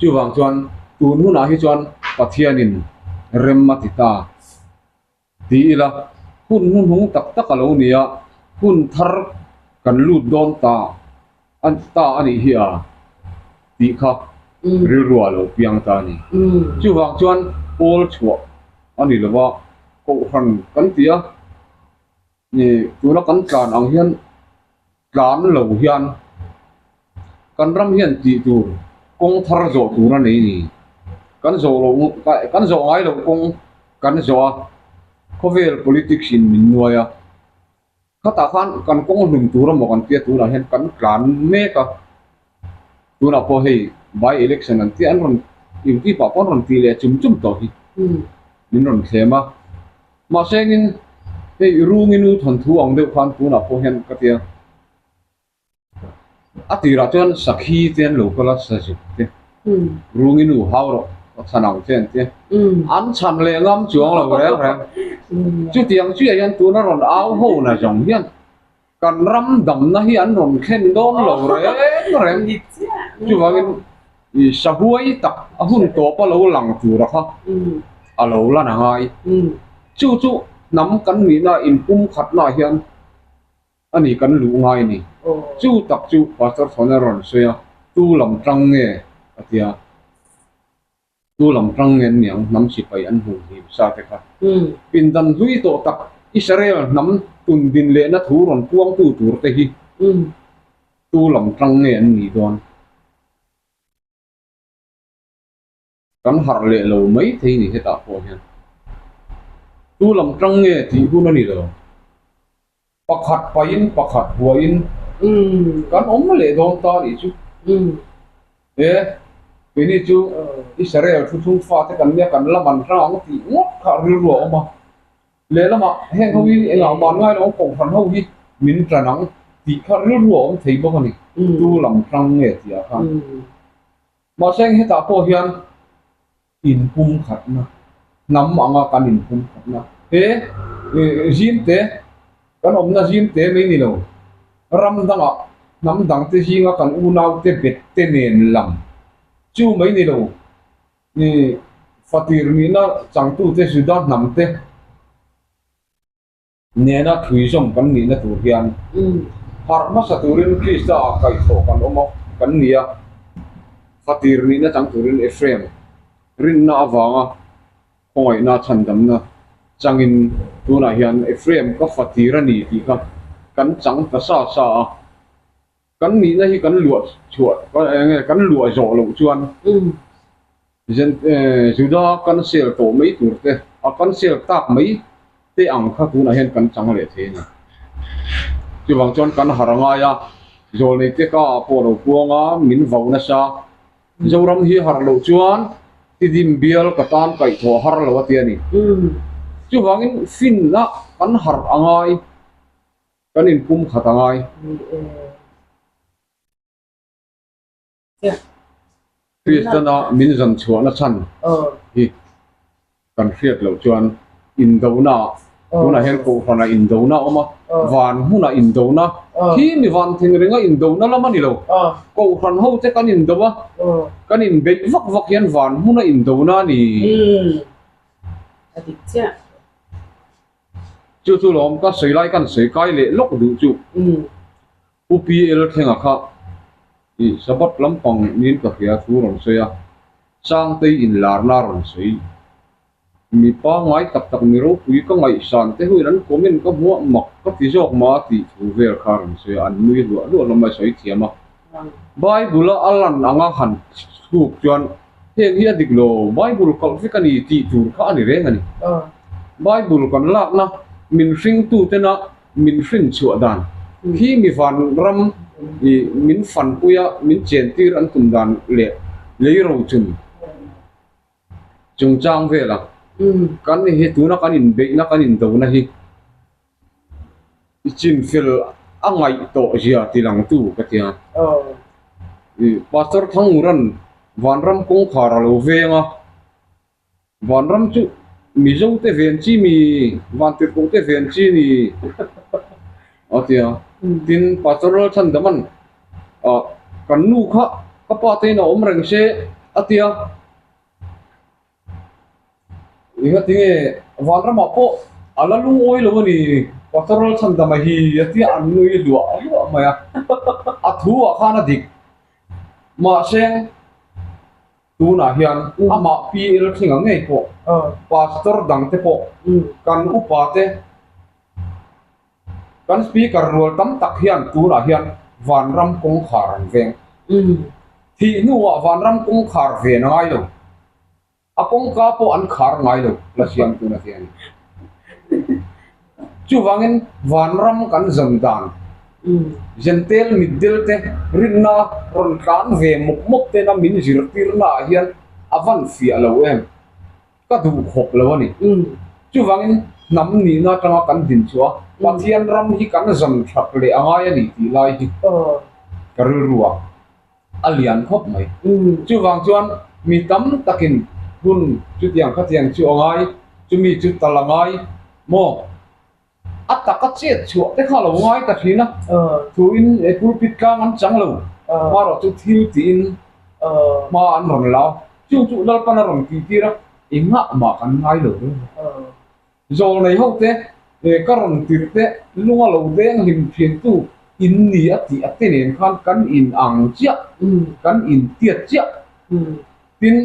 Chuvang chuan tun hunah hi chuan Pathianin rem a ti ta ti ila, hun hnuhnung tak tak a lo ni a, hun thar kan lut dawn ta ta a nih hi a tih kha rilru a lo piang ta a ni. Chuvang chuan pawl chhuah a ni lo va, kohhran kan ti a, tuna kan tlan ang hian tlan lo hian kan ram hian tih tur kawng thar zawh tur a nei ni. Kan zawh loh kan zawh ngai loh kawng kan zawh a, khawvel politics in min nuai a. Khatah khan kan kawng hlum tur emaw kan tia tunah hian kan tlan mek a, tunah pawh hei by election an tia an rawn duty pah pawh an rawn ti leh chum chum tawh hi min rawn thlem a. Mahse engin hei Rungi nu thawnthu ang deuh khan tunah pawh hian ka tia a tirah chuan sakhi te an lo kal a sazuk te Rungi nu hau rawh ka chhan ang che an tia an chhan leh ngam chuang lo reng reng chutiang chiah hian tuna rawn au ho na zawng hian kan ram damna hi an rawn thlen dawn lo reng reng chuvangin i sahuai tak a hun tawp a lo lang tur a kha a lo lan a ngai chu chu hnam kan nihna inpum khatnaah hian a ni kan luh ngai a ni. Chu tak chu Pastor Thawna rawn sawi a, tu lam tang nge a ti a, tu lam tang nge an niang hnam sipai an hmuh hlim sa te kha. Pindan hlui tawh tak Israel hnam tun din lehna thu rawn puangtu tur te hi tu lam tang nge an nih dawn? Kan harh leh lo mai thei ni hetah pawh hian tu lam tang nge tih hun a ni lo. Pakhat pahin pakhat huahin kan awm leh dawn ta nih chu. E, keini chu Israel thuthlung fate kan nia kan la man hrang ang tih ngawt kha rilru a awm a. Lehlamah heng ho hi engah man ngai lo ang kohhran ho hi min tan ang tih kha rilru a awm thei bawk a ni. Tu lam tang nge tih ah khan. Mahse hetah pawh hian inpumkhatna, hnam anga kan inpumkhatna he zimte, kan awmna zimte mai ni lo, ram dangah hnam dangte zinga kan unaute bette nen lam chu mai ni lo, fatir nihna changtute Juda hnamte Nena thuizawm kan nihna tur hian harh hmasa turin Krista ah kaihthawh kan awm a, kan ni a. Fatir nihna chang turin Ephraim rinna avanga khawngaihna chhandamna changin tunah hian Ephraim ka fatir a ni tih kha kan chang ta sa sa a. Kan nihna hi kan luah chhuah eng nge kan luah zawh loh chuan Juda kan sel tawh mai tur te a kan sel tak mai te ang kha tunah hian kan chang leh thei a ni. Chuvang chuan kan har a ngai a, zawlnei te ka ah pawh lo puang a, min vau nasa. Zoram hi har loh chuan tidim bial ka tan kaihthawh har lo a ti a ni. Chuvangin finna kan har a ngai. Kan inpum khat a ngai. Kristana min zan chhuahna chhan hi. Kan hriat loh chuan indona tunah hian kohhranah indona a awm a, van hmunah indona khi mi van thing ringa indona lam a ni lo. Kohhran ho te kan indo a, kan inbeih vak vak hian van hmuna indona a ni. A dik chiah. Chu chu lawm ka sawi lai kan sawi kai leh lawk duh chu. Pu PL Thlenga kha i Sabbath lampang niin ka hria thu rawn sawi a, Sangtei inlarna rawn sawi. Mi pangngai tak tak mi ropui ka ngaihsan te huin an comment ka hmuah mak ka ti zawk ma tih thu vel kha rawn sawi a, an nui hluah hluah hlawm a sawi thiam a. Bible a a lan anga han thluk chuan heng hi a dik lo, Bible kalh vek a ni tih tur kha a ni reng a ni. Bible kan lakna min hringtutena min hrin chhuah dan khi mi van ram i min fanpui a, min chentir an tum dan leh lei rochun chungchang vela kan hi tuna kan inbeihna kan indona hi i chinfel a ngaih tawh zia ti langtu ka ti a. I Pastor Thanguran vanram kawngkhar a lo veng a. Vanram chu Mizo te ven chi mi, Vantirhkoh te ven chi ni a ti a. Tin, Pastor Lalchhandaman ah kan nu kha ka pa te in a awm reng se a ti a. Engatinge Vanramah pawh a la lungawi lo a ni, Pastor Lalchhandama hi a ti a, an nui hluah hluah mai a. A thu ah khan a dik. Mahse. Tunah hian amah PL Thlenga ngei pawh Pastor dangte pawh kan upate kan Speaker rual tam tak hian tunah hian Vanram kawngkhar an veng. Thih hnuah Vanram kawngkhar ven a ngai lo. A kawngka pawh an khar ngai lo la siam tuna ti a ni. Chuvangin vanram kan zawn dan, Zentel mitdel te rinna rawn tlan ve mawp mawp tena min zirtirna ah hian a van fiah lo em? Ka duh khawp lo a ni. Chuvangin hnam nihna atanga kan din chhuah a, Pathian ram hi kan zawn that leh a ngai a ni tih lai hi ka rilru ah a lian khawp mai. Chuvang chuan mi tam takin hun chutiang khatiang chu a ngai, chumi chu tal a ngai maw? A taka chet chhuah te kha a lo ngai ta thin a, thuin pulpit tlang an chang lo, hmarawh chu thil tiin hma an rawn la, chung chu Lalpan a rawn tih tir a, engah mah kan ngai lo reng a. Zawl nei ho te, ka rawn tirh te, lunga lo deng hlim thiantu in ni a tih a te nen khan kan in ang chiah, kan in tiat chiah. Tin,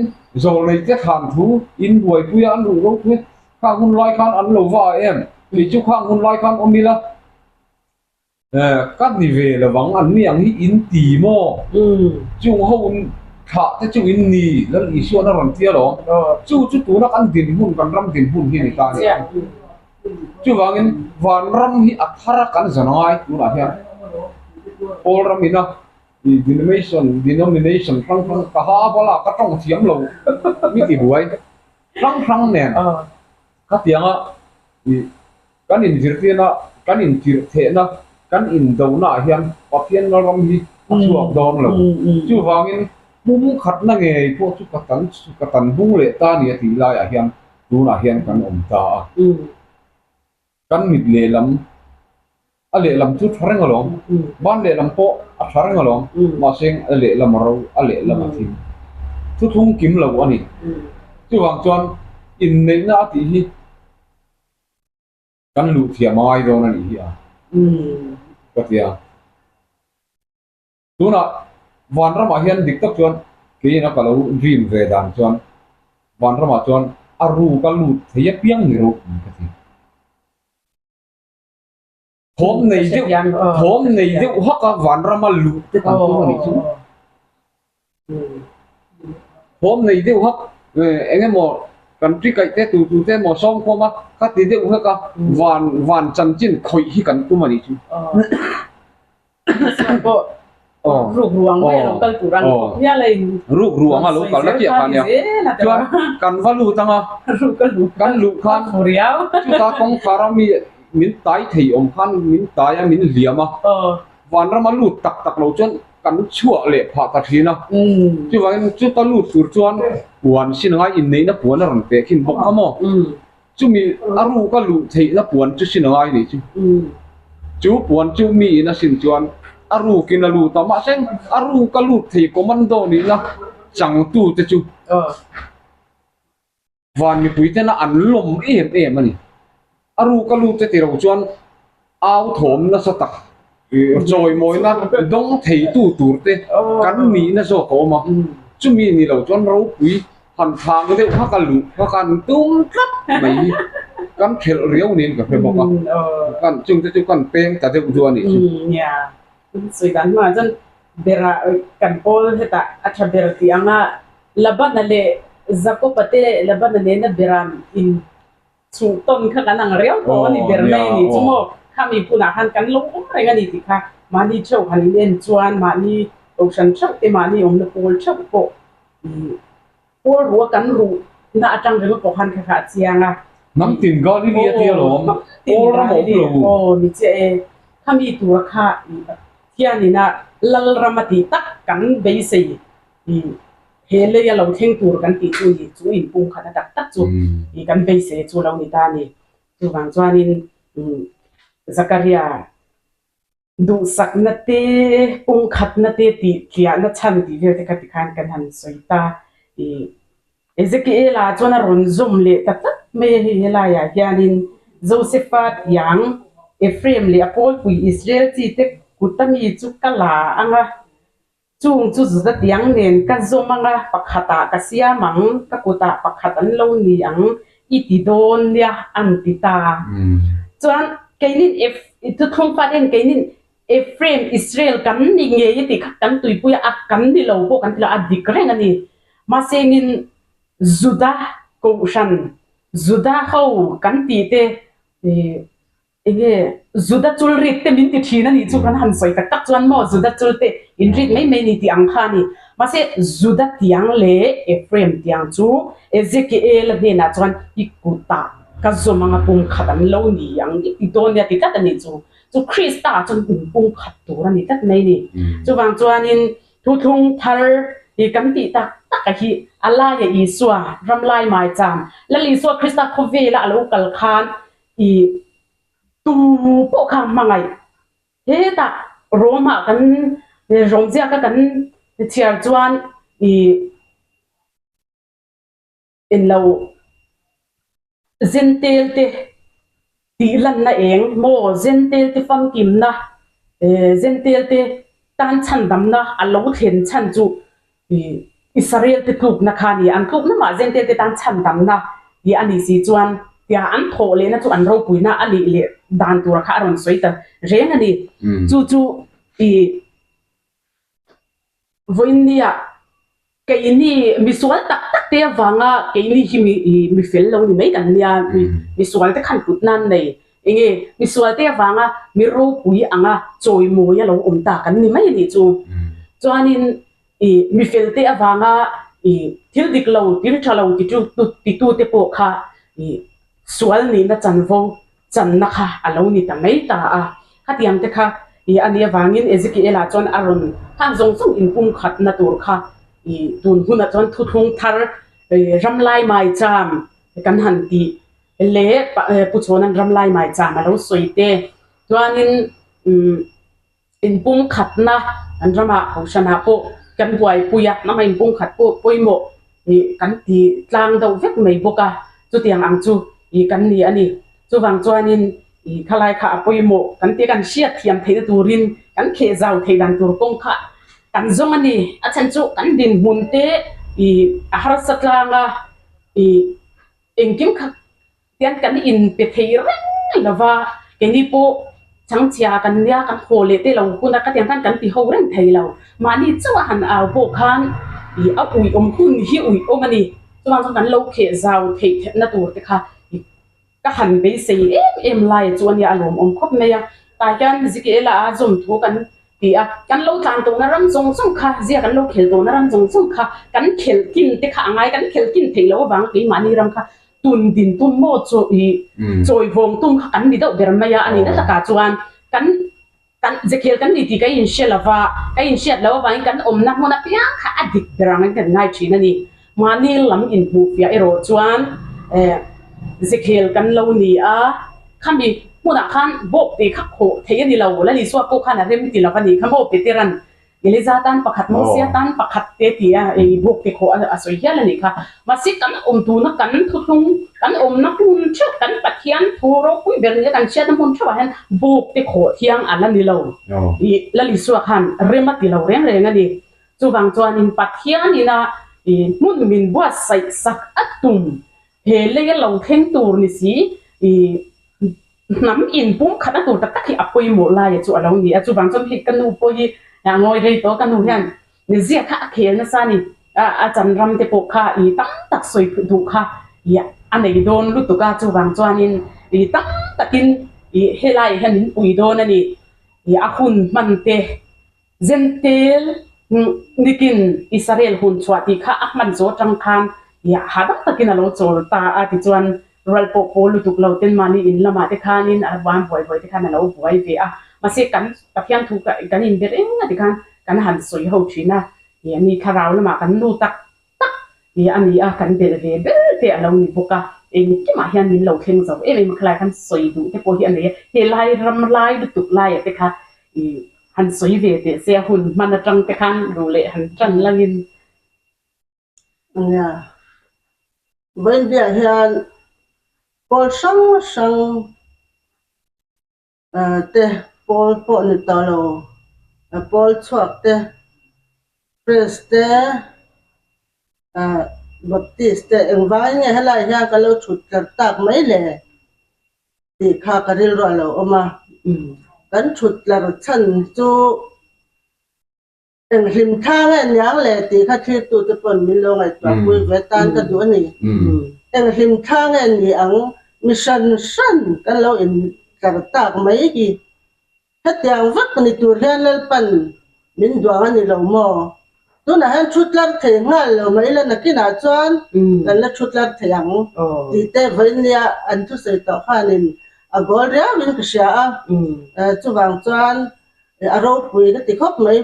zawl nei te thlan thu in buaipui a an ruh ropui khang hun lai khan an lo va a em? Kei chu khang hun lai khan awm ila, Ka ni ve lo vang, an ni ang hi in ti maw? Chung ho thlah te chu in ni, Lal Isuan a rawn ti alawm. Chu chu tuna kan dinhmun, kan ram dinhmun hi a ni ta a ni ang. Chuvangin vanram hi a thar a kan zan angai tunah hian Paul ram ina denomination, denomination hrang hrang ka ha bala ka tawng thiam lo mi ti buai hrang hrang nen khatianga Kan inzirtirna, kan intirhthehna, kan indonaah hian Pathian ram hi a chhuak dawn lo. Chuvangin pum khatna ngei pawh chu ka tan ka tan bung leh ta ni a tih laiah hian tunah hian kan awm ta a. Kan mit lehlam, a lehlam chu tha reng alawm, ban lehlam pawh a tha reng alawm, mahse a lehlam a ro, a lehlam a thim. Thuthlung kim lo a ni. Chuvang chuan inneihna a tih hi. Kan luh thiam a ngai dawn a nih hi a, ka ti a. Tunah Vanramah hian dik tak chuan keiin a ka lo dream ve dan chuan Vanramah chuan a ruk a lut thei apiang ni ropui ka ti. Thawm nei deuh thawm nei deuh hak a Vanrama luh te kan tum a nih chu. Thawm nei deuh hak eng emaw kan ṭi kaih te tu tu te emaw sawm khawm a kha ti deuh hak a van van chanchin khawih hi kan tum a nih chu. Ruk ruang mai a lo kal tur a ni bawk mial a in. Ruk ruang a lo kal na chiah kha nia. Chuan kan va lut ang a kan luh khan chuta kawngkhar a mi min tai thei awm khan min tai a min hliam a vanram a lut tak tak lo chuan. kan chhuah leh phah ta thin a. Chuvangin chuta lut tur chuan puan sin angai inneihna puan a rawn peh khin bawk a maw? Chumi a ruka luh theihna puan chu sin angai nih chu. Chu puan chu mi in a sin chuan a rukin a lut a, mahse a ruka lut thei commando nihna changtute chu Van mipui tena an lawm em em a ni. A ruka lut te tiro chuan au thawm nasa tak chawimawina dawng theitu tur te kan nihna zawk a awm a, chumi ni lo chuan ropui han thlang deuh kha ka luh kha kan tum tlat mai hi kan thelh riau niin ka hre bawk a, kan chungte chu kan peng ta deuh chu a nih chu. Nia, sawi dan hmangah chuan berah kan pawl hetah a tha ber tih anga Labana leh Jakob-a te Labana nena beram in Chhuh tawn kha kan ang riau tawh a ni ber mai a ni chu maw? Khami hunah khan kan lo awm reng a ni tih kha mahni theuh han in en chuan mahni kohhran theuh te mahni awmna pawl theuh pawh ih pawl ruh a kan ruh na atang ringawt pawh khan kha kha a chiang a. Hnam tin Galili a tia lawm, pawl ram a awm lo. Aw ni chiah e, khami tura kha ih Pathianin a Lalram a tih tak kan beisei ih He lei a lo thleng tur kan tih chu ni chu inpum khat a tak tak chu i kan beisei chu lo ni ta a ni. Chuvang chuanin Zakaria duhsakna te, pumkhatna te tih tliahna chhan tih vel te kha tikhan kan han sawi ta. I Ezekiela chuan a rawn zawm leh ta tlat mai a hei helaiah hianin Josefa tiang Ephraim leh a pawlpui Israel chi te kut ami chu ka la ang a. Chung chu Juda tiang nen ka zawm anga pakhatah ka siam ang, ka kutah pakhat an lo ni ang i ti dawn nia an ti ta. Chuan keinin Ef, thuthlung faten keinin Ephraim, Israel kan ni ngei a tih kha kan tuipui a, a kan ni lo pawh kan ti lo, a dik reng a ni. Mahsengin Juda kohhran, Juda ho kan tih te Enge Juda chul rit te min ti thin a nih chu kan han sawi tak tak chuan maw Juda chul te in rit mai mai ni tih ang kha a ni. Mahse Juda tiang leh Ephraim tiang chu Ezekiel-a hnenah chuan i kutah ka zawm anga pumkhat an lo ni ang i ti dawn nia ti tlat a nih chu. Chu Krista ah chuan in pumkhat tur a ni tlat mai a ni. Chuvang chuanin thuthlung thar hi kan tih tak tak a hi a laia Isua ramlai maicham Lal Isua Krista khawvela a lo kal khan I tu pawh kha hmangaih hetah Rome-ah kan Rome ziaka kan chhiar chuan i englo Zentel te tih lanna eng maw Zentel te famkimna Zentel te tan chhandamna a lo thlen chhan chu i Israel te tlukna kha a ni. An tlukna mah Jentail te tan chhandamna tih a nih si chuan tia an thawh lehna chu an ropuina a nih leh dan tura kha a rawn sawi ta reng a ni. Chu chu i vawiinnia keini misual tak tak te avanga keini hi mi i mi fel lo ni mai kan nia. Misual te khan kut nan nei enge misual te avanga mi ropui anga chawimawi a lo awm ta kan ni mai a nih chu. Chuanin I mi felte avanga i thil dik lo, thil tha lo ti titu te pawh kha i sual nihna chanvo channa kha a lo ni ta mai ta a. Khatiang te kha i a nih avangin Ezekiel-ah chuan a rawn hang zawng zawng inpumkhatna tur kha i tun hunah chuan thuthlung thar ramlai maicham kan han tih leh Pu Chhawna'n ramlai maicham a lo sawi te chuanin umm Inpumkhatna kan ramah kohhranah pawh kan buaipui a, hnama inpumkhat pawh pawimawh ih kan ti tlang deuh vek mai bawk a, chutiang ang chu ih kan ni a ni. Chuvang chuanin ih khalai kha a pawimawh kan tia kan hriat thiam theihna turin kan kheh zau theih dan tur kawng kha kan zawng a ni. A chhan chu kan dinhmun te ih a harsa tlang a, ih engkim kha Tian kan inpe thei reng lo va, keini pawh changchhia kan nia kan haw leh te lo hun a, khatiang khan kan ti ho reng thei lo. Mahni chauh a han au pawh khan ih a uih awm hun hi uih awm a ni. Chuvang chuan kan lo kheh zau theih theihna tur te kha ih ka han beisei em em lai chu a nia a lawmawm khawp mai a. Tah hian Zikela a zawm thu kan ti a, kan lo tlan tawhna ram zawng zawng kha, zia kan lo khel tawhna ram zawng zawng kha kan khelh kin te kha a ngai, kan khelh kin theih loh avanga keimahni ram kha Tun din tum maw chu i chawi vawng tum kha kan ni deuh ber mai a, a nihna takah chuan kan Kan zekhel kan ni tih ka inhre lo va, ka inhriat loh avangin kan awmna hmun apiang kha a dik ber angin kan ngai thin a ni. Mahni lam inhmuhfiah erawh chuan zekhel kan lo ni a, khami hmunah khan bawk te kha khawh theih a ni lo, Lalisua pawh khan a rem ti lo a ni kha maw Petera'n Eliza tan pakhat, Mosia tan pakhat te ti a ei bawk te khawh a sawi hial a nih kha. Mahse kan awm tuna kan thuthlung, kan awmna hmun theuh, kan Pathian thu ropui ber nia kan hriatna hmun theuhah hian bawk te khawh thiang a la ni lo. I Lal Isua khan rem a ti lo reng reng a ni. Chuvang chuanin Pathianina i hmun min buatsaih sak a tum he lei a lo thleng tur ni si i Hnam in pumkhatna tur tak tak hi a pawimawh laia chu a lo ni a, chuvang chuan hei ka nu pawh hi a ngawi rei tawh a, ka nu hian zia kha a khel nasa a ni, a chan ram te pawh kha i tam tak sawi duh kha i a nei dawn lutuk a, chuvang chuanin i tam takin i helaiah hian min pui dawn a ni, i a hun hman te Zentel nikin Israel hun chhuah tih kha a hman zawh atang khan hahdam takin a lo chawl ta a, tichuan rual pawh pawl lutuk lo ten mahni in lamah te khanin a van buai buai te khan a lo buai ve a, mahse kan Pathian thu kan inbe reng a tikhan kan han sawi ho thin a, ni thlarau lamah kan nu tak tak a ni a, kan belh ve ber te a lo ni bawk a, engkimah hian min lo thleng zo em em a, khalai khan sawi duh te pawh hi a nei a, helai ram lai lutuk laiah te kha ih han sawi ve teh se a hun hman atang te khan duh leh han tan langin. Nia, Vainbiah hian pawl hrang hrang te pawl pawh ni tawh lo, pawl chhuak te, press te, Baptist te engvangin nge helai hian ka lo chhut tlar tak mai le tih kha ka rilru a lo awm a, kan chhut tlar chhan chu Eng hlim tha nge niang le tih kha thlirtute pawn min lo ngaihtuah pui ve tan ka duh a ni. Eng hlim tha nge ni ang mi hran hran kan lo intlar tak mai hi. Hetiang vek ni tur hian Lalpan min duang a ni lo maw? Tunah hian thu tlar thei nghal lo mai ila nakinah chuan kan la thu tlar thei ang tih te vawinia an thusawi tawh khanin a goal riauin ka hria a. Chuvang chuan A ropui ka ti khawp mai.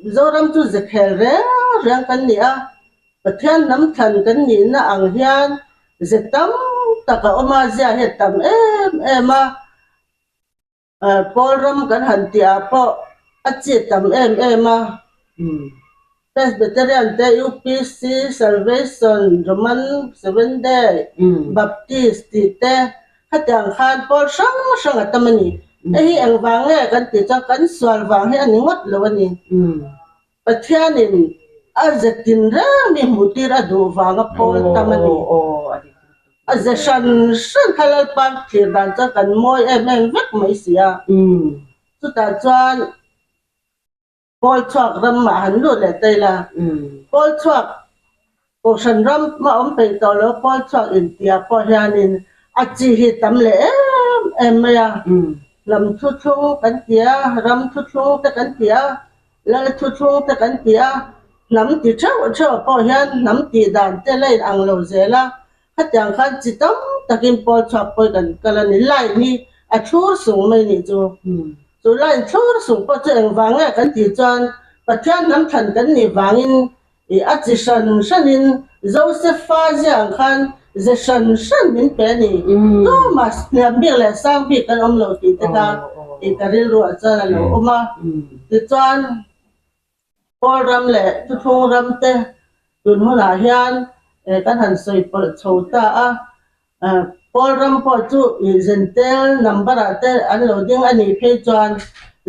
Mizoram chu ze khel reng reng kan ni a, Pathian hnam thlan kan nihna ang hian ze tam tak a awm a, zia hi a tam em em a. Pawl ram kan han tihah pawh a chi tam em em a. Presbyterian te, UPC, Salvation, Roman Seventh Day, Baptist tih te khatiang khan pawl hrang hrang a tam a ni. Hei hi engvang nge kan tih chuan kan sual vang hi a ni ngawt lo a ni. Pathianin a ze tin reng mi hmuh tir a duh vanga pawl tam a ni. A ze hran hran kha Lalpa thlir dan chuan kan mawi em em vek mai si a. Chutah chuan Pawl chhuak ram mah han lut leh ta ila, pawl chhuak Kohhran ram a awm peih tawh lo, pawl chhuak intiah pawh hianin a chi hi tam leh em em mai a. Hnam thuthlung kan ti a, ram thuthlung te kan ti a, lal thuthlung te kan ti a, hnam ti theuh theuh ah pawh hian hnam tih dan te la inang lo zel a, khatiang khan chi tam takin pawl chhuak pawi kan kal a ni. Line hi a thlur sung mai nih chu. Chu line thlur sung pawh chu engvang nge kan tih chuan Pathian hnam thlan kan nih vangin ih a chi hran hranin Josepha zia ang khan ze hran hran min pe a ni. Tumah hniam bik leh sang bik kan awm lo tih te kha ih ka rilruah chuan a lo awm a. Tichuan Pawl ram leh thuthlung ram te tun hunah hian kan han sawi pawlh chho ta a. Pawl ram pawh chu Zentel number ah te an lo ding a nih phei chuan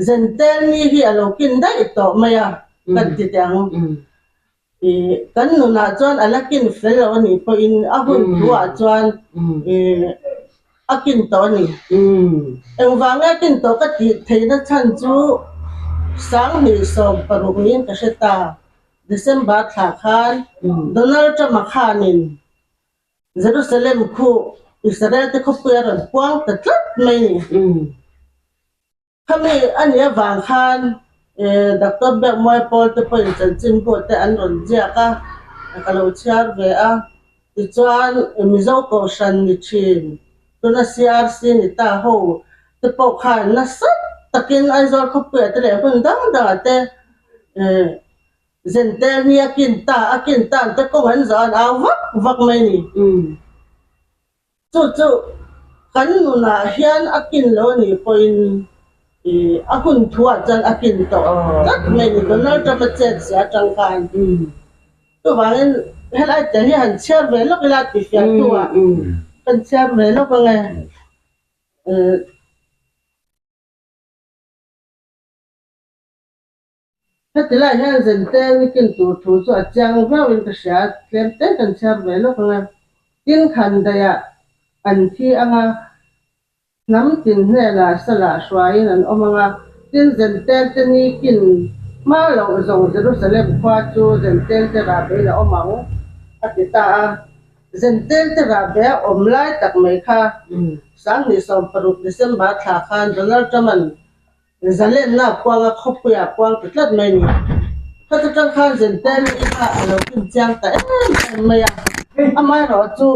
Zentel ni hi a lo kin daih tawh mai a kan ti teh ang. Kan nunah chuan a la kin fel lo a nih pawhin a hun thuah chuan a kin tawh a ni. Engvang nge a kin tawh ka tih theihna chhan chu 2016 niin ka hre ta. December thla khan Donald Trump-a khanin Jerusalem khu Israel te khawpui a rawn puang ta tlat mai ni. Khami a nih avang khan Doctor Biakmuai Paul te pawhin chanchinbu te an rawn ziak a, ka lo chhiar ve a. Tichuan Mizo Kohhran ni thin, tuna CRC ni ta ho te pawh khan nasa. takin Aizawl khawpuiah te leh hmun dang dangah te Zentel ni a kin ta a kin tan te kawng an zawh an au vak vak mai a ni. Chu chu kan nunah hian a kin lo a nih pawhin a hun thuah chuan a kin tawh tlat mai a ni. Donald Trump a chet zia atang khan. Chuvangin helai te hi han chhiar ve lawk ila ti fiah hnuah kan chhiar ve lawk ang e. Heti lai hian Zente nikin tur thu chu a chiang viauin ka hria, tlem te kan chhiar ve lawk ang e. Tin khan daihah an thi ang a, hnam tin hnenah salah hruaiin an awm ang a, tin Zentel te nikin hma loh zawng Jerusalem khua chu Zentel te rahbein a awm ang, a ti ta a. Zentel te rahbe a awm lai tak mai kha 2016 December thla khan Donald Trump-a'n Zalenna a puang a, khawpuia a puang ta tlat mai a ni. Khata tang khan Zentel kha a lo kin chiang ta em em mai a, amaherawh chu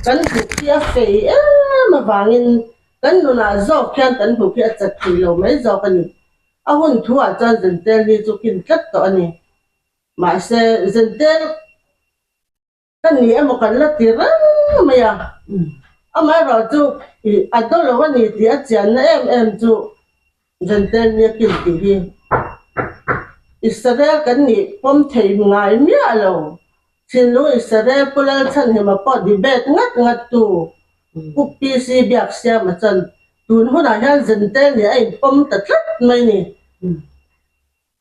kan hmuh khi a fei em avangin kan nunah zawk hian kan hmuh khi a chat thei lo mai zawk a ni. A hun thuah chuan Zentel hi chu kin tlat tawh a ni. Mahse, Zentel Ka ni emaw kan la ti reng mai a, amaherawh chu a daw lo a ni tih a chianna em em chu Zentel nia kin tih hi Israel kan nih pawm thei ngai miah lo. Thinlung Israel Pu Lalchhanhima pawh debate ngat ngat tu Pu PC Biaksiama chuan tun hunah hian Zentel nih a inpawm ta tlat mai ni.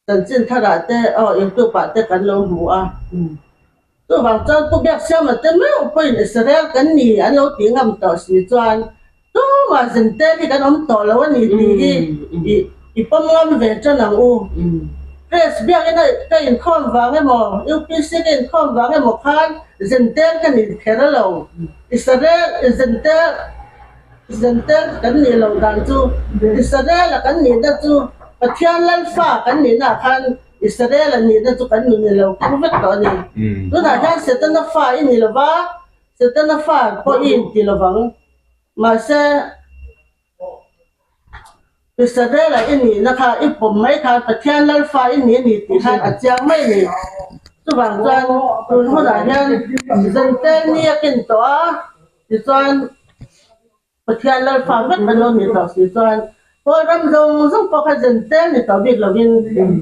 Chanchin tharah te aw youtube ah te kan lo hmu a, chuvang chuan Pu Biaksiama te meuh pawhin Israel kan ni an lo tih ngam tawh si chuan tumah zintel hi kan awm tawh lo a ni tih hi i pawm ngam ve tan ang u. Press biakin a ka inkhawm vang emaw UPC ka inkhawm vang emaw khan zintel ka ni kher lo, Israel zintel Zentel kan nih loh dan chu Israel-a kan nihna chu Pathian Lalfa kan nihnaah khan Israel-a nihna chu kan nun i lo keng vek tawh a ni. Tunah hian Setana fa i ni lo va, Setana fa pawh i inti lo vang. Mahse, Israel-a i nihna kha i pawm mai khan Pathian Lalfa i ni a ni tih khan a chiang mai a ni. Chuvang chuan tun hunah hian Zentel ni a ken tawh a. Tichuan, Pathian Lalfa vek an lo ni tawh si chuan, Paul ram zawng zawng pawh kha Zentel ni tawh bik lovin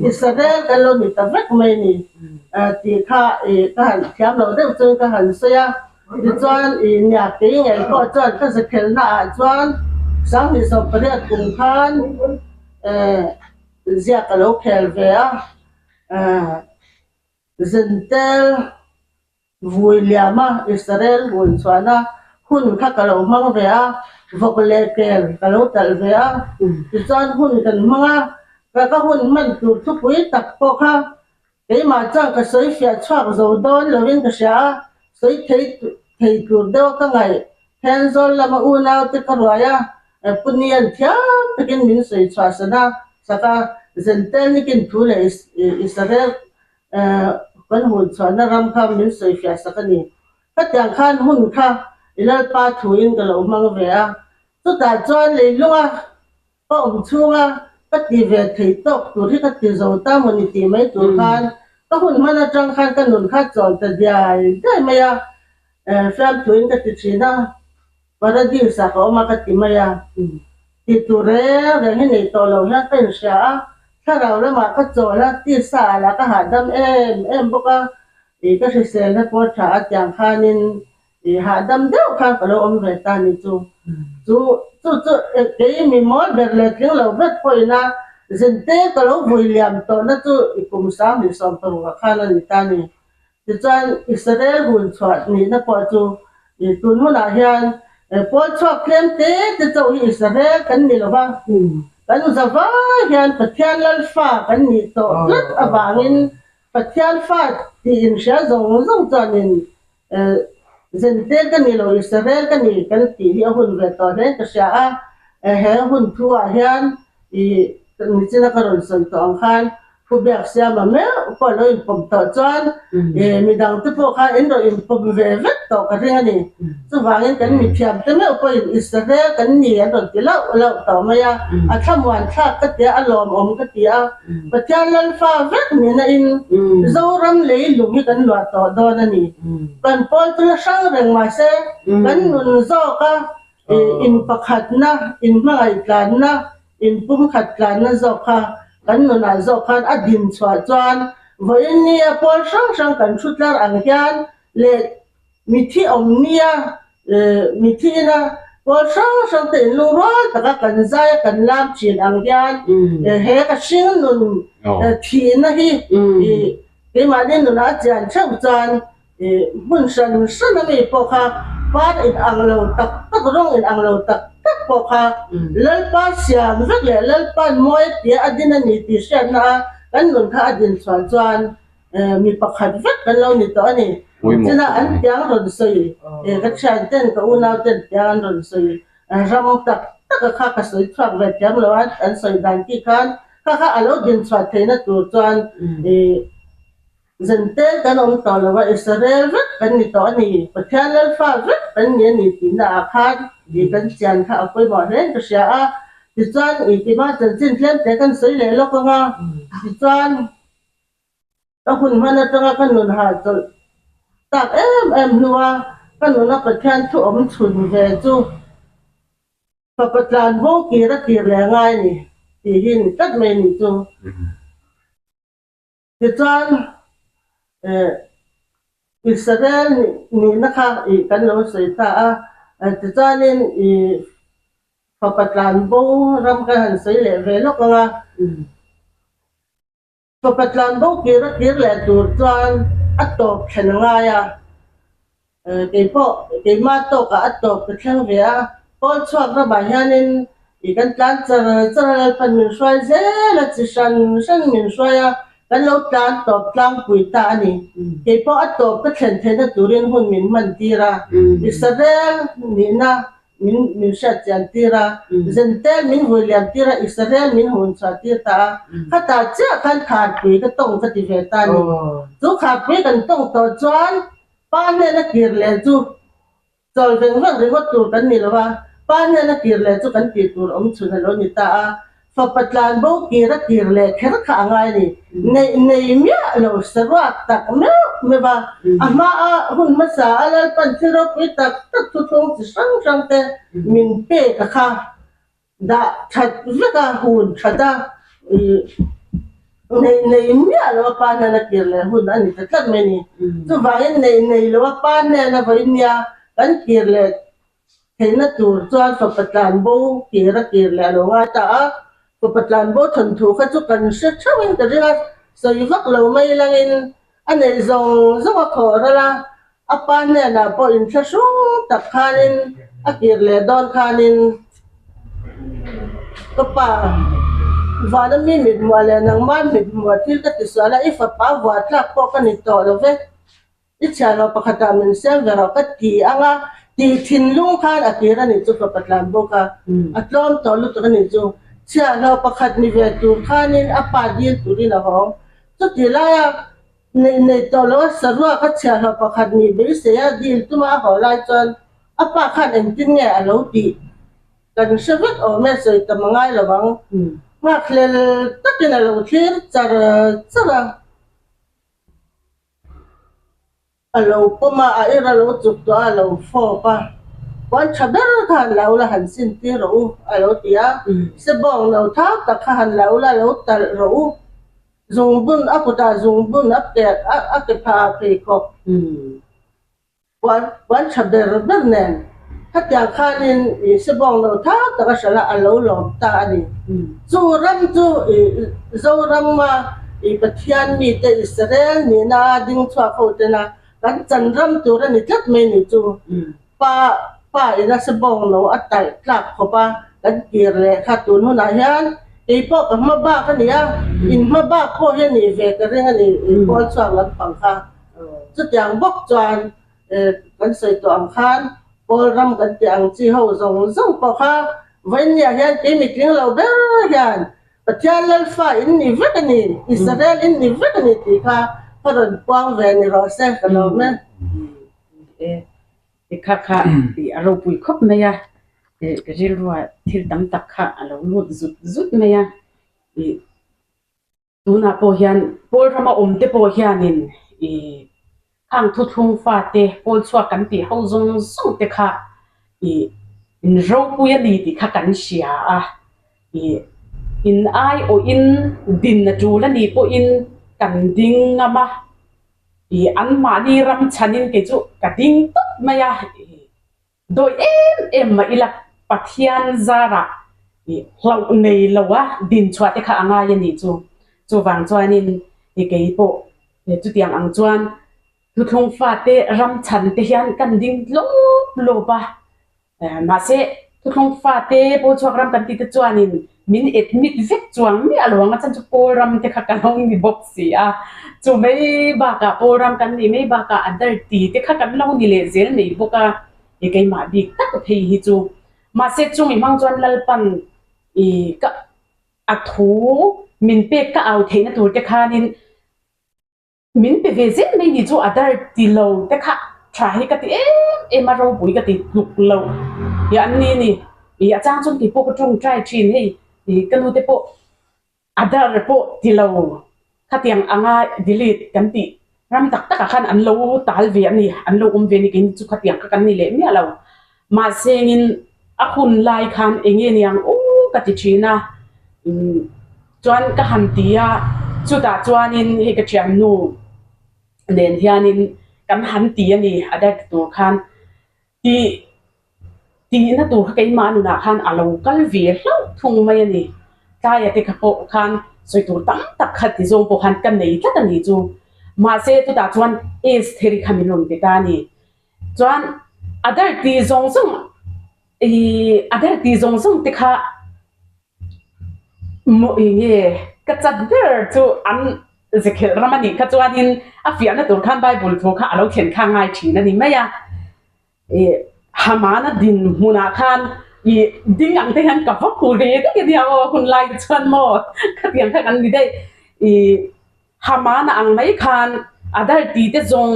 Israel kan lo ni ta vek mai a ni tih kha ka han thiam lo deuh chuan ka han sawi a. Tichuan, nia kei ngei pawh chuan ka zakhelna ah chuan 2018 kum khan ziak ka lo khel ve a, Zentel Vui liama Israel hun chhuahna hun kha ka lo hmang ve a, vawk leh kel ka lo talh ve a, tichuan hun kan hmang a, ka ka hun hman tur thupui tak pawh kha keimah chuan ka sawi fiah chhuak zo dawn lovin ka hria a, sawi thei thei tur deuha ka ngaih Thenzawl lama unaute ka ruai a, Punian thiam takin min sawi chhuah san a, sak a, Zentel nikin thu leh Israel Kan hun chhuahna ram kha min sawifiah sak a ni. Khatiang khan hun kha i Lalpa thuin ka lo hmang ve a, chutah chuan leilunga ka awm chhunga ka ti ve thei tawk tur hi ka ti zo ta maw ni tih mai tur khan ka hun hman atang khan ka nun kha chawl ta diai diai mai a, fiamthuin ka ti thin a, Paradise ah ka awm a ka ti mai a, ti tur reng reng hi nei tawh lo hian ka inhria a, thlarau lamah ka chawl a, tisa ah lah ka hahdam em em bawk a, ih ka hriselna pawh tha a tiang khanin ih hahdam deuh khan ka lo awm ve ta ni chu. Chu chu chu kei mi mawl ber leh tling lo vek pawhin a zinte ka lo vui liam tawhna chu i kum 2016 ah khan a ni ta ni. Tichuan, Israel hun chhuah nihna pawh chu tun hunah hian pawl chhuak tlem te te chauh hi Israel kan ni lo va, kan zavai hian Pathian Lalfa kan nih tawh tlat avangin Pathian fa tih inhria zawng zawng chuanin Zentel ka ni lo, Israel ka ni kan tih hi a hun ve tawh hle ka hria a. He hun thu ah hian nichin a ka rawn sawi tawh ang khan. Pu Biaksiama meuh pawh lo inpawm tawh chuan midang te pawh kha in rawn inpawm ve vek tawh ka ring a ni. Chuvangin kan mithiam te meuh pawhin Israel kan ni an rawn ti lauh lauh tawh mai a, a thlamuan thlak ka ti a, a lawmawm ka ti a. Pathian Lalfa vek nihna in Zoram lei lung hi kan luah tawh dawn a ni. Kan pawl chu la hrang reng mahse kan nun zawka in pakhatna, in hmangaih tlanna, Inpumkhat tlanna zawk kha kan nunah zawk khan a din chhuah chuan vawiin nia pawl hrang hrang kan thu tlar ang hian leh mithi awm nia mithi ina pawl hrang hrang te inlungrual taka kan zai a kan lam thin ang hian he ka hring nun thihna hi keimahni nunah a chian theuh chuan Hmun hran hran a mi pawh kha par in ang lo tak tak, rawng in ang lo tak tak pawh kha Lalpa siam vek leh Lalpa'n mawi a tia a din a ni tih hriatna a kan nun kha a din chhuah chuan mi pakhat vek kan lo ni tawh a ni. China an tiang rawn sawi, ka thian ten ka unau ten tiang an rawn sawi ram tak tak a kha ka sawi chhuak ve thiam lo a, an sawi dan tih khan kha kha a lo din chhuah theihna tur chuan Zente kan awm tawh lo a, Israel vek kan ni tawh a ni, Pathian Lalfa vek kan ni a ni tihna ah khan i kan chian kha a pawimawh hle in ka hria a. Tichuan i tima chanchin tlem te kan sawi leh lawk ang a, tichuan ka hun hman atanga ka nun hahchawlh tak em em hnua ka nuna Pathian thu awm chhun ve chu Fapa tlan bo kir a kir leh a ngai a ni tih hi ni tlat mai a ni chu. Tichuan, Israel nihna kha kan lo sawi ta a, tichuanin fapa tlanbo ram kan han sawi leh ve lawk ang a. Fapa tlanbo kir a kir leh tur chuan a tawp thlen a ngai a, Keipawh keimah tawkah a tawp ka thleng ve a, pawl chhuak ramah hianin i kan tlan char char a, Lalpan min hruai zel a, chi hran hran min hruai a, kan lo tlan tawp tlangpui ta a ni. Keipawh a tawp ka thlen theihna turin hun min hman tir a, Israel nihna min min hriat chian tir a, Zentel min vui liam tir a, Israel min hun chhuah tir ta a, khatah chiah khan kharpui ka tawng ka ti ve ta a ni. Chu kharpui kan tawng tawh chuan Pa hnena kir leh chu chawl veng veng ringawt tur kan ni lo a, pa hnena kir leh chu kan tih tur awm chhun a lo ni ta a, fapa tlan bo kir a kir leh kher kha a ngai a ni. Neih nei miah lo saruak tak meuh meuh a, a hma a hun hmasa a Lalpan thil ropui tak tak thuthlung chi hrang hrang te min pek a kha. Dah that vek a, hun that a, neih nei miah lo a pa hnena kir leh hun a ni ta tlat mai a ni. Chuvangin neih nei lo a pa hnena vawiin nia kan kir leh theihna tur chuan fapa tlan bo kir a kir leh a lo ngai ta a, fapa tlan bo thawnthu kha chu kan hre theuhin ka ring a, sawi vak lo mai langin a neih zawng zawng a khawh ral a, A pa hnenah pawh inthlahrung tak khanin a kir leh dawn khanin ka pa vana mi mithmuah leh nangmah mithmuah thil ka ti sual a, i fapa vuah tlak pawh ka ni tawh lo ve, i chhiahhlawh pakhatah min siam ve rawh ka ti ang a tih thinlung khan a kir a nih chu fapa tlan bawk a, a tlawm tawh lutuk a nih chu. Chhiahhlawh pakhat ni ve tur khanin a pa dil turin a hawng. Chutih laia Neih nei tawh lo a saruak a chhiahhlawh pakhat nih beisei a dil tuma a haw lai chuan a pa khan engtin nge a lo tih kan hre vek awm e, sawi tam a ngai lo ang. Nghakhlel takin a lo thlir char char a. A lo pawm a, a ir a lo chuk tawh a, a lo fawp a. Puan tha ber kha han la ula han sin tir rawh u, a lo ti a. Sebawng no thau tak kha han la ula lo talh rawh u. Zungbun a kutah zungbun a pek a, a ke phah ah pheikhawk puan puan tha ber ber nen khatiang khanin i sebawng no thau tak a hralh a, a lo lawm ta a ni. Chu ram chu i Zorama i Pathian mite Israel nihna a ding chhuak ho tena kan chan ram tur a ni tlat mai ni chu. Pa pa ina sebawng lo a talh tlak khawp a kan kir leh kha tun hunah hian kei pawh ka hma bak a ni a, in hma bak pawh hi a nih ve ka ring a ni i pawl chhuak lampang kha. Chutiang bawk chuan Kan sawi tawh ang khan Pawl ram kan tih ang chi ho zawng zawng pawh kha vawiinniah hian kei mitling lo ber hian Pathian Lalfa in ni vek a ni, Israel in ni vek a ni tih kha ka rawn puang ve ni rawh se ka lawm e. E, i kha kha i a ropui khawp mai a, i rilrua thil tam tak kha a lo lut zut zut mai a, i Tunah pawh hian Pawl rama awmte pawh hianin i khang thuthlung fate pawl chhuak kan tih ho zawng zawng te kha i in ropui a ni tih kha kan hria a, i in aiawhin din a tul a nih pawhin kan ding ngam a, i anmahni ram chhanin kei chu ka ding tawp mai a. Dawi em em mah ila Pathian zarah i hlauh nei lo a din chhuah te kha a ngai a nih chu. Chuvang chuanin i kei pawh chutiang ang chuan thuthlung fate ram chhan te hian kan ding lawp lawp a. Mahse thuthlung fate pawl chhuak ram kan tih te chuanin min admit vek chuang miah lo ang a chhan chu pawl ram te kha ka lo ni bawk si a. Chu mai bakah pawl ram kan nih mai bakah a dar ti te kha kan lo ni leh zel mai bawk a, i keimah bik tak phei hi chu. Mahse chumi hmang chuan Lalpan i ka a thu min pek ka au theihna tur te khanin Min pe ve zel mai ni chu a dar ti lo te kha tha hi ka ti em em a ropui ka ti tluk lo hi an ni ni i a chang chuan kei pawh ka tawngtai thin hei i ka nu te pawh a dar pawh ti lo khatiang anga delete kan tih ram tak takah khan an lo tal ve a ni an lo awm ve a ni keini chu khatiang kha kan ni leh miah lo mahse engin a hun lai khan eng nge niang u ka ti thin a umm. Chuan ka han ti a, chutah chuanin hei ka thiannu nen hianin kan han ti a ni a dek tur khan tih tihna tur kha keimah nunah khan a lo kal ve hlauh thung mai a ni. Tlaia te kha pawh khan sawi tur tam tak kha ti zawng pawh khan ka nei tlat a ni chu. Mahse chutah chuan Estheri kha min rawn pe ta a ni. Chuan a dar ti zawng zawng ih a dar ti zawng zawng te kha Maw enge ka chat ber chu an zekhelh ram a nih kha chuanin a fiahna tur khan Bible thu kha a lo thlen kha ngai thin a ni mai a. Ih Hamana dinhmunah khan ih ding ang te hian ka va hmu ve daih a nia aw hun lai te chuan maw khatiang kha kan ni daih. Ih Hamana ang mai khan a dar ti te zawng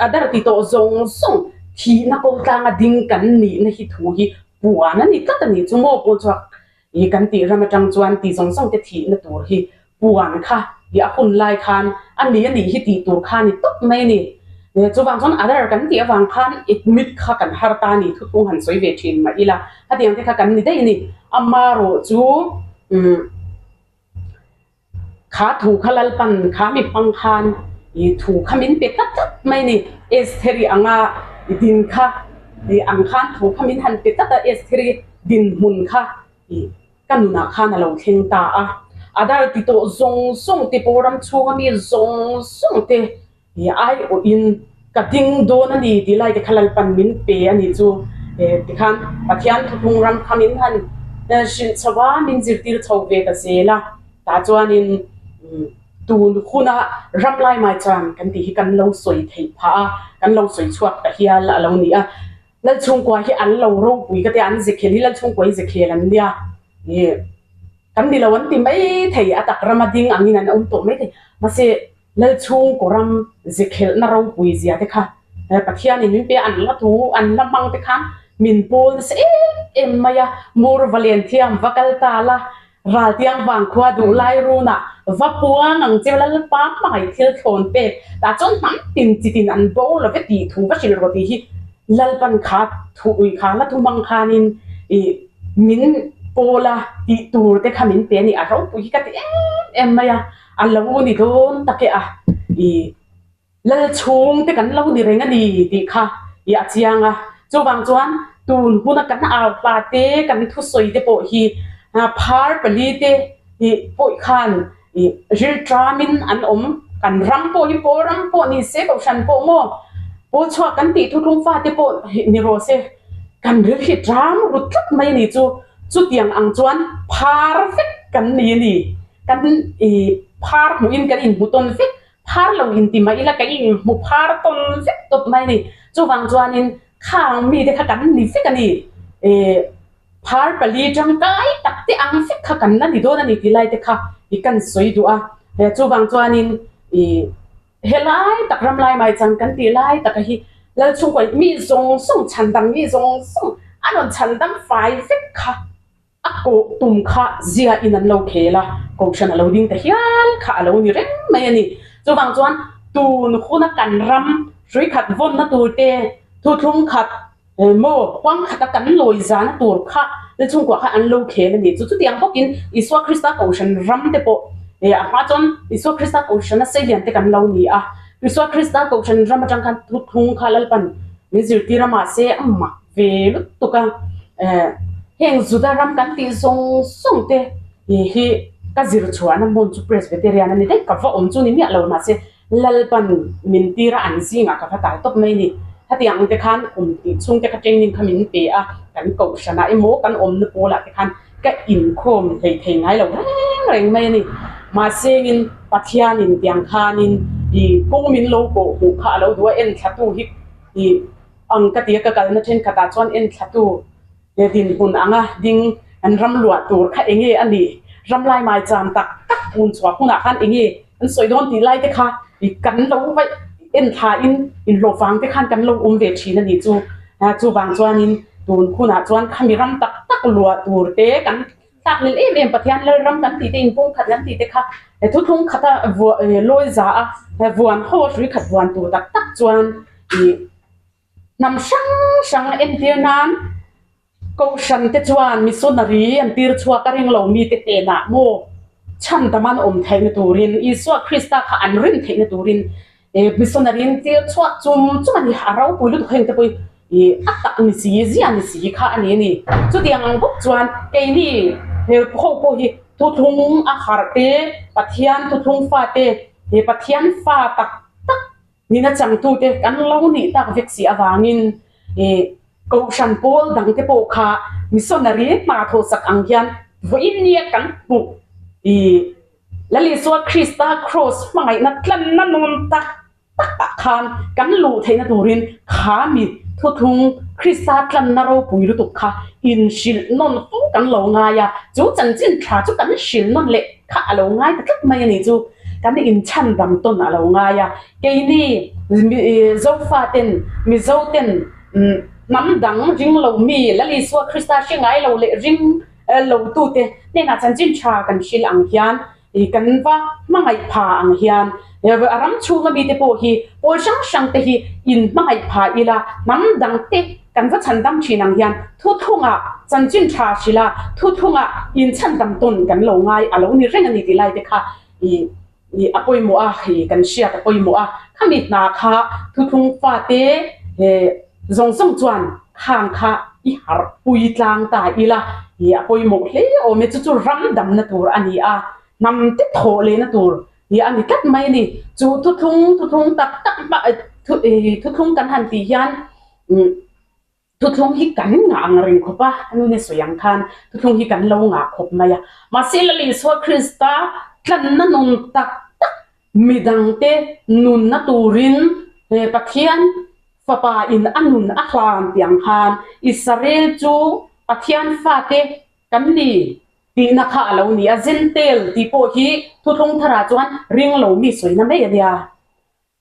a dar ti tawh zawng zawng thihna ko tlanga ding kan nihna hi thu hi puan a ni tlat a ni chu maw pawl chhuak i kan tih ram atang chuan ti zawng zawng te thihna tur hi puan kha i a hun lai khan a ni a nih hi tih tur kha a ni tawp mai a ni. Chuvang chuan adar kan tih avang khan admit kha kan har ta a ni thuthlung han sawi ve thin mah ila hetiang te kha kan ni daih a ni. Amarawh chu umm. Kha thu kha Lalpan kha mi hmang khan i thu kha min pe tlat tlat mai ni. Estheri anga i din kha i ang khan thu kha min han pe tlat a, Estheri dinhmun kha i ka nunah khan a lo thleng ta a. A dar ti tawh zawng zawng te pawh ram chhunga mi zawng zawng te i aiawhin ka ding dawn a ni tih lai te kha Lalpan min pe a nih chu. Tikhan Pathian thuthlung ram kha min han hrilh chho a, min zirtir chho ve ta zel a. Tah chuanin tun huna ram lai mai chuan kan tih hi kan lo sawi theih phah a, kan lo sawi chhuak ta hial a lo ni a. Lalchhungkua hi an lo ropui ka tia, an zekhel hi Lalchhungkua hi zekhel an nia. Kan ni lo an ti mai thei, a tak rama ding angin an awm tawh mai thei. Mahse. Lalchhungkaw ram zekhelhna ropui zia te kha Pathianin min pe a, an la thu, an la hmang te khan min pawl nasa em em mai a, Mur va len thiam, va kal ta la, Raltiang vangkhua duh lai runah va puang ang che Lalpa hmangaih thil thlawn pek tah chuan hnam tin chi tin an bo lo ve tih thu va hrilh rawh tih hi Lalpan kha thu ui kha la thu hmang khanin ih min pawl a tih tur te kha min pe a ni, a ropui hi ka ti em em mai a. A lo ni dawn tak e a, i lal chhung te kan lo ni reng a ni tih kha i a chiang a. Chuvang chuan tun huna kan au hla te, kan thusawi te pawh hi phar pali te i pawih khan i rilṭamin an awm. Kan ram pawh hi pawl ram pawh ni se, kohhran pawh maw pawl chhuak kan tih thuthlung fate pawh ni rawh se, kan ril hi ṭam ru tlat mai a ni chu. Chutiang ang chuan phar vek kan ni a ni. Kan i phar hmuhin kan inhmu tawn vek, phar lo inti mah ila kan inhmu phar tawn vek tawp mai a ni. Chuvang chuanin khang mite kha kan ni vek a ni. E Phar pali tangkai tak te ang vek kha kan la ni dawn a ni tih lai te kha i kan sawi duh a. Chuvang chuanin i helai tak ram lai mai chang kan tih lai taka hi Lalchhungkaw mi zawng zawng chhan dang mi zawng zawng a rawn chhan dang fai vek kha A kawh tum kha zia in an lo khel a, kohhran a lo ding ta hial kha a lo ni reng mai a ni. Chuvang chuan tun huna kan ram hrui khat vawnna tur te, thuthlung khat maw huang khata kan lawi zana tur kha le chhungkua kha an lo khel a ni. Chu chutiang bawkin Isua Krista kohhran ram te pawh a hma chuan Isua Krista kohhrana seilian te kan lo ni a. Isua Krista kohhran ram atang khan thuthlung kha Lalpan min zirtir a mahse a mak ve lutuk a. Heng Juda ram kan tih zawng zawng te hi ka zir chhuahna hmun chu Presbyterian a ni daih, ka va awm chu ni miah lo mahse Lalpan min tir a an zingah ka va tal tawp mai a ni. Hetiang ang te khan kum tih chhung te kha training kha min pe a, kan kohhranah emaw kan awmna pawlah te khan ka inkhawm hlei thei ngai lo reng reng mai a ni. Mahse in Pathianin tiang khanin i kawng min lo kawh hmuh kha a lo duh a, enthlatu hi i Ang ka ti a, ka kalna thenkhatah chuan enthlatu he dinhmun anga ding an ram luah tur kha enge a nih, ram lai mai cham tak tak hun chhuah hunah khan enge an sawi dawn tih lai te kha kan lo vaih enthla in inhlawh vang te khan kan lo awm ve thin a nih chu. Chuvang chuanin tun hunah chuan khami ram tak tak luah tur te kan tlak lel em em Pathian Lalram kan tih te inpawng khat kan tih te kha thuthlung khata lawi za a vuan ho a hrui khat vuan tur tak tak chuan ih hnam hrang hrang entir nan Kohhran te chuan missionary an tir chhuak a ring lo mite hnenah maw chhandam an awm theihna turin Isua Krista kha an rin theihna turin missionary an tir chhuak chum chum a ni. A ropui lutuk heng te pawh hi a tak ni si zia ni si kha a ni a ni. Chutiang ang bawk chuan keini ho pawh hi thuthlung a harh te Pathian thuthlung fate Pathian fa tak tak Nina changtute kan lo nih tak vek si avangin ih Kohhran pawl dangte pawh kha missionary hma thawhsak ang hian vawiin nia kan hmuh ih Lal Isua Krista Kraws hmangaihna tlanna nun tak takah khan kan luh theihna turin kha mi thuthlung Krista tlanna ropui lutuk kha inhrilh nawn fo kan lo ngai a, chu chanchin tha chu kan hrilh nawn leh kha a lo ngai ta tlat mai a ni chu. Kan inchhandam tawn a lo ngai a, keini Zofaten, Mizoten hnam dang ring lo mi Lal Isua Krista hre ngai lo leh ring lo tute hnenah chanchin tha kan hrilh ang hian kan va hmangaih pha ang hian a ram chhunga mite pawh hi pawl hrang hrang te hi in hmangaih pha ila hnam dang te kan va chhandam thin ang hian thuthlungah chanchin tha hrilh a, thuthlungah inchhandam tawn kan lo ngai a lo ni reng a ni tih lai te kha ih ih a pawimawh a, ih kan hriat a pawimawh a, khami hna kha thuthlung fate zawng zawng chuan khang kha i harh pui tlang ta ila ih a pawimawh hle awm e, chu chu ram damna tur a ni a, hnam te thawh lehna tur ih a ni tlat mai a ni. Chu thuthlung thuthlung tak tak hma thuthlung kan han tih hian Thuthlung hi kan ngah ang reng khawp a, a nune sawi ang khan thuthlung hi kan lo ngah khawp mai a. Mahse Lal Isua Krista tlanna nun tak tak midangte nunna turin Pathian Fapa in a nun a hlan tih ang khan Israel chu Pathian fate kan ni tihna kha a lo ni a. Zentel tih pawh hi thuthlung tharah chuan ringlo mi sawina mai a nia.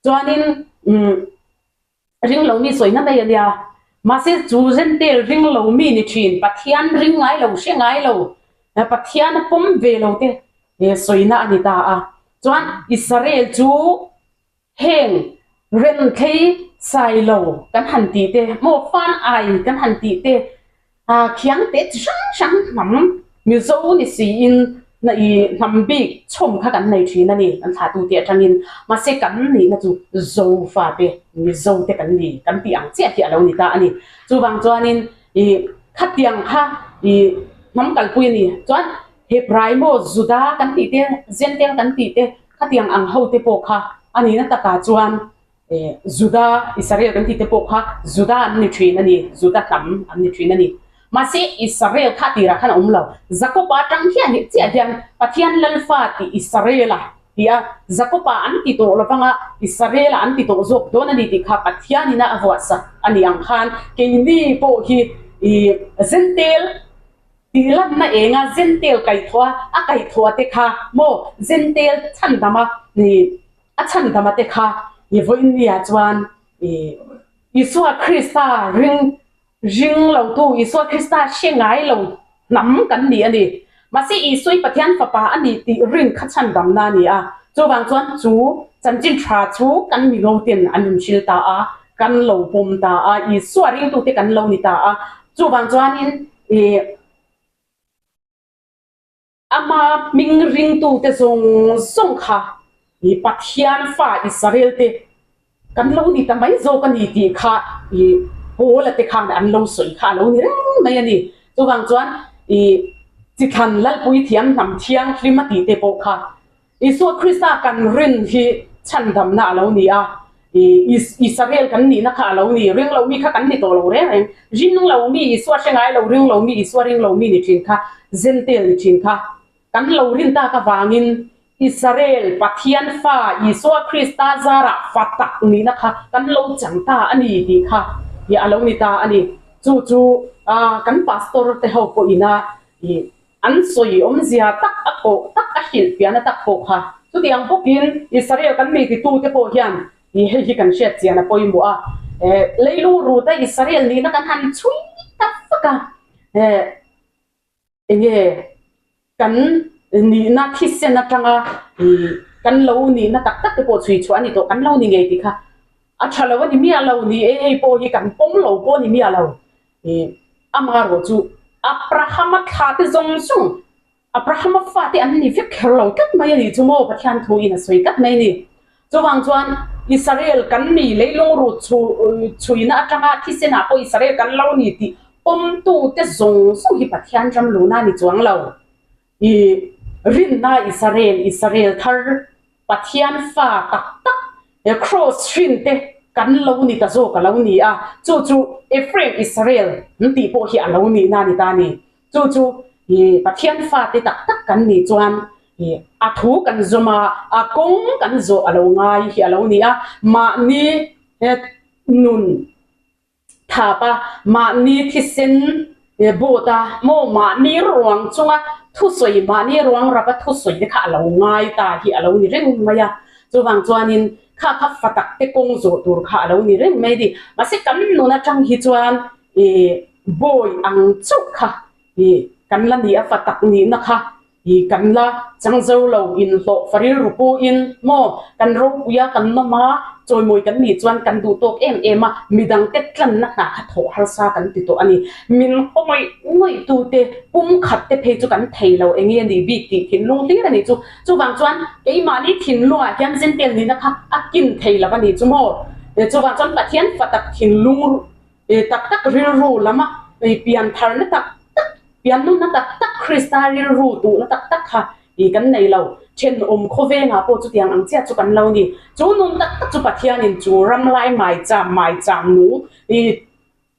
Chuanin umm. Ring lo mi sawina mai a nia. Mahse chu Zentel ring lo mi ni thin, Pathian ring ngai lo, hre ngai lo, Pathian a pawm ve lo te sawina a ni ta a. Chuan Israel chu heng Renthei Sailo kan han tih te, maw Fan Ai kan han tih te, Khiang te chi hrang hrang hnam Mizo ni siin na i hnam bik chhawm kha kan nei thin a ni, kan thlah tu te atangin. Mahse kan nihna chu Zofa te, Mizo te kan ni, kan tih ang chiah hi a lo ni ta a ni. Chuvang chuanin i khatiang kha i hnam kalpui a ni. Chuan Hebrai maw Juda kan tih te, Zentel kan tih te khatiang ang ho te pawh kha a nihna takah chuan Juda, Israel kan tih te pawh kha Juda an ni thin a ni, Juda hnam an ni thin a ni. Mahse Israel kha tirah khan a awm lo. Jakoba atang hian hi chiah hian Pathian Lalfa tih Israela ti a, Jakoba an ti tawh lovanga Israela an ti tawh zawk dawn a ni tih kha Pathianina a vuahsak a ni ang khan keini pawh hi Zentel. Tihlanna enga Zentail kaihthawh a, a kaihthawh te kha maw Zentail chhandama ih a chhandama te kha ih vawiin nia chuan ih Isua Krista ring ring lo tu Isua Krista hre ngai lo hnam kan ni a ni. Mahse Isua hi Pathian fapa a ni tih rin kha chhandamna a ni a, chuvang chuan chu chanchin tha chu kan mingo ten an inhrilh ta a, kan lo pawm ta a, Isua ringtute kan lo ni ta a, chuvang chuanin Ih, ama hming ringtute zawng zawng kha ih Pathian fa Israel te kan lo ni ta mai zawk a ni tih kha ih Paula te khan an lo sawi kha a lo ni reng mai a ni. Chuvang chuan ih chithlan Lalpui thiam hnam thianghlim a tih te pawh kha Isua Krista kan rin hi chhandamna a lo ni a, Israel kan nihna kha a lo ni, ring lo mi kha kan ni tawh lo reng reng. Ring lo mi, Isua hre ngai lo, ring lo mi, Isua ring lo mi ni thin kha, Zentail ni thin kha kan lo rin tak avangin Israel Pathian fa Isua Krista zarah fa tak nihna kha kan lo chang ta a ni tih kha a lo ni ta a ni. Chu chu kan pastor te ho pawhin a An sawi awmzia tak a kawh tak a hrilh piahna tak pawh kha. Chutiang bawkin Israel kan mi titute pawh hian ih hei hi kan hriat chian a pawimawh a. Eh leilung ruta Israel nihna kan han chhui tak vak a. Eh enge kan nihna thisen atanga ih kan lo nihna tak tak te pawh chhui chhuah a ni tawh kan lo ni ngei tih kha a tha lo a ni miah lo ni e hei pawh hi kan pawm lo pawh a ni miah lo. I amarawh chu Abrahama thla te zawng zawng, Abrahama fate an ni vek kher lo tlat mai a nih chu maw Pathian thu in a sawi tlat mai a ni. Chuvang chuan Israel kan mi leilung rut chhuina atanga thisenah pawh Israel kan lo ni tih pawmtute zawng zawng hi Pathian ram luna ni chuang lo. I rinna Israel, Israel thar Pathian fa tak tak he Kraws hrin te kan lo ni ta zawk a lo ni a, chu chu Ephraim Israel an tih pawh hi a lo nihna a ni ta a ni. Chu chu i Pathian fa te tak tak kan nih chuan i a thu kan zawm a, a kawng kan zawh a lo ngai hi a lo ni a, mahni he nun Thap a, mahni thisen but a, maw mahni ruang chunga thusawi, mahni ruang rapa thusawi te kha a lo ngai ta hi a lo ni reng mai a. Chuvang chuanin kha kha fa tak te kawng zawh tur kha a lo ni reng mai a ni. Mahse kan nun atang hi chuan ih bawi ang chauh kha ih kan la ni a, fa tak nihna kha I kan la chang zo lo inhlawh fa rilru pu in maw kan ropui a kan nawm a chawimawi kan nih chuan kan duh tawk em em a midang te tlanna hna kha thawh harsa kan ti tawh a ni. Min khawngawih ngawih tu te pum khat te phei chu kan thei lo enge a nih bik tih thinlung hlir a nih chu. Chuvang chuan keimahni thinlungah hian zentel nihna kha a kin thei lo a nih chu maw. Chuvang chuan Pathian fa tak thinlung tak tak rilru lama pian tharna tak tak Piannunna tak tak Krista rilru duhna tak tak kha i kan nei lo. Thenawm khawvengah pawh chutiang ang chiah chu kan lo ni. Chu nun tak tak chu Pathianin chu ram lai maicham maicham nung i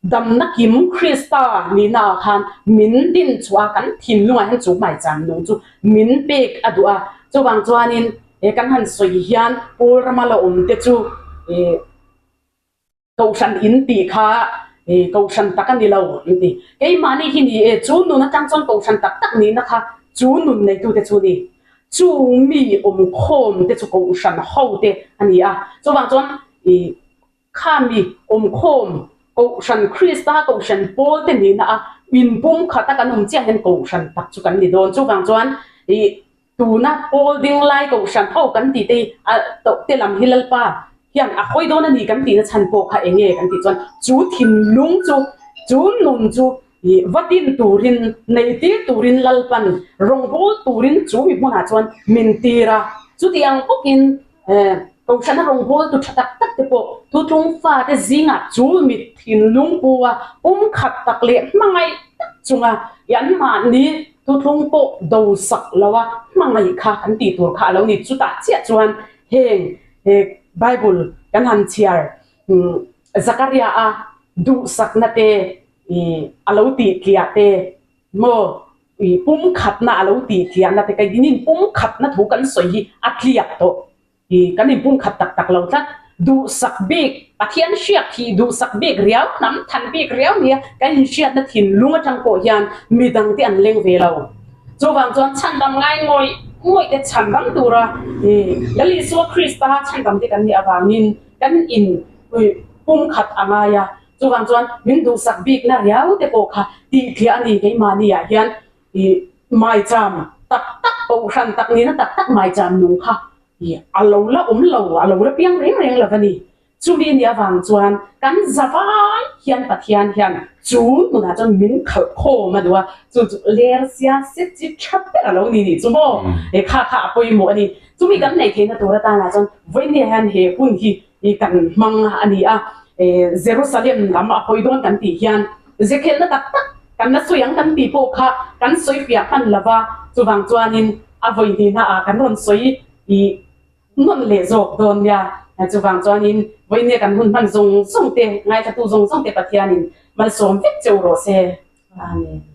damna kim Krista nihna ah khan min din chhuah a, kan thinlungah hian chu maicham nung chu min pek a duh a. Chuvang chuanin he kan han sawi hian Paul rama la awm te chu i Kohhran in tih kha kohhran tak a ni lo an ti. Keimahni hi ni e, chu nun atang chuan kohhran tak tak nihna kha chu nun neitute chu ni. Chung mi awmkhawm te chu kohhran ho te a ni a. Chuvang chuan kha mi awmkhawm kohhran Krista kohhran pawl te nihna a inpum khat a kan awm chiah hian kohhran tak chu kan ni dawn. Chuvang chuan Tuna pawl ding lai kohhran ho kan tih te hi a toh te lam hi Lalpa hian a hawi dawn a ni kan tihna chhan pawh kha eng nge kan tih chuan chu thinlung chu chu nun chu ih va tin turin nei tir turin Lalpan rawngbâwl turin chu mi hmunah chuan min tir a. Chutiang bawkin eh kohhrana rawngbâwl tu tha tak tak te pawh thutlung fate zingah chu mi thinlung pu a pum khat tak leh hmangaih tak chunga ih anmahni Thuthlung pawh do sak lo a hmangaih kha kan tih tur kha a lo ni. Chutah chiah chuan heng Bible kan han chhiar Zakaria a duhsakna te a lo tih tliah te maw pumkhatna a lo tih tliahna te kei dinin pumkhatna thu kan sawi hi a tliak tawh. Kan inpumkhat tak tak lo tlat. Duhsak bik. Pathian hriak thih duhsak bik riau, hnam than bik riau nia kan inhriatna thinlung atang pawh hian midangte an leng ve lo. Chuvang chuan chhandam ngai ngawih ngawih te chhandam tura Lal Isua Krista chhandam te kan nih avangin kan in pumkhat a ngai a. Chuvang chuan min duhsak bikna riau te pawh kha tihthliah a ni keimahni ah hian maicham tak tak kohhran tak nihna tak tak maicham nung kha a lo la awm lo, a lo la piang reng reng lo a ni. Chumi ni avang chuan kan zavai hian Pathian hian chu hmunah chuan min khalh khawm a duh a, chu chu ler sia set chi tha ber a lo ni nih chu maw? He kha kha a pawimawh a ni. Chumi kan neih theihna tur atana chuan vawinia hian he hun hi kan hmang a ni a, Jerusalem lam a hawi dawn kan tih hian zekhelhna tak tak kan la sawi ang kan tih pawh kha kan sawi fiah hman lo va, chuvang chuanin a vawi hnihna ah kan rawn sawi i Hman leh zawk dawn nia. Chuvang chuanin vawinia kan hun hman zawng zawng te, ngaithlatu zawng zawng te Pathianin malsawm vek che u rawh se. Amen.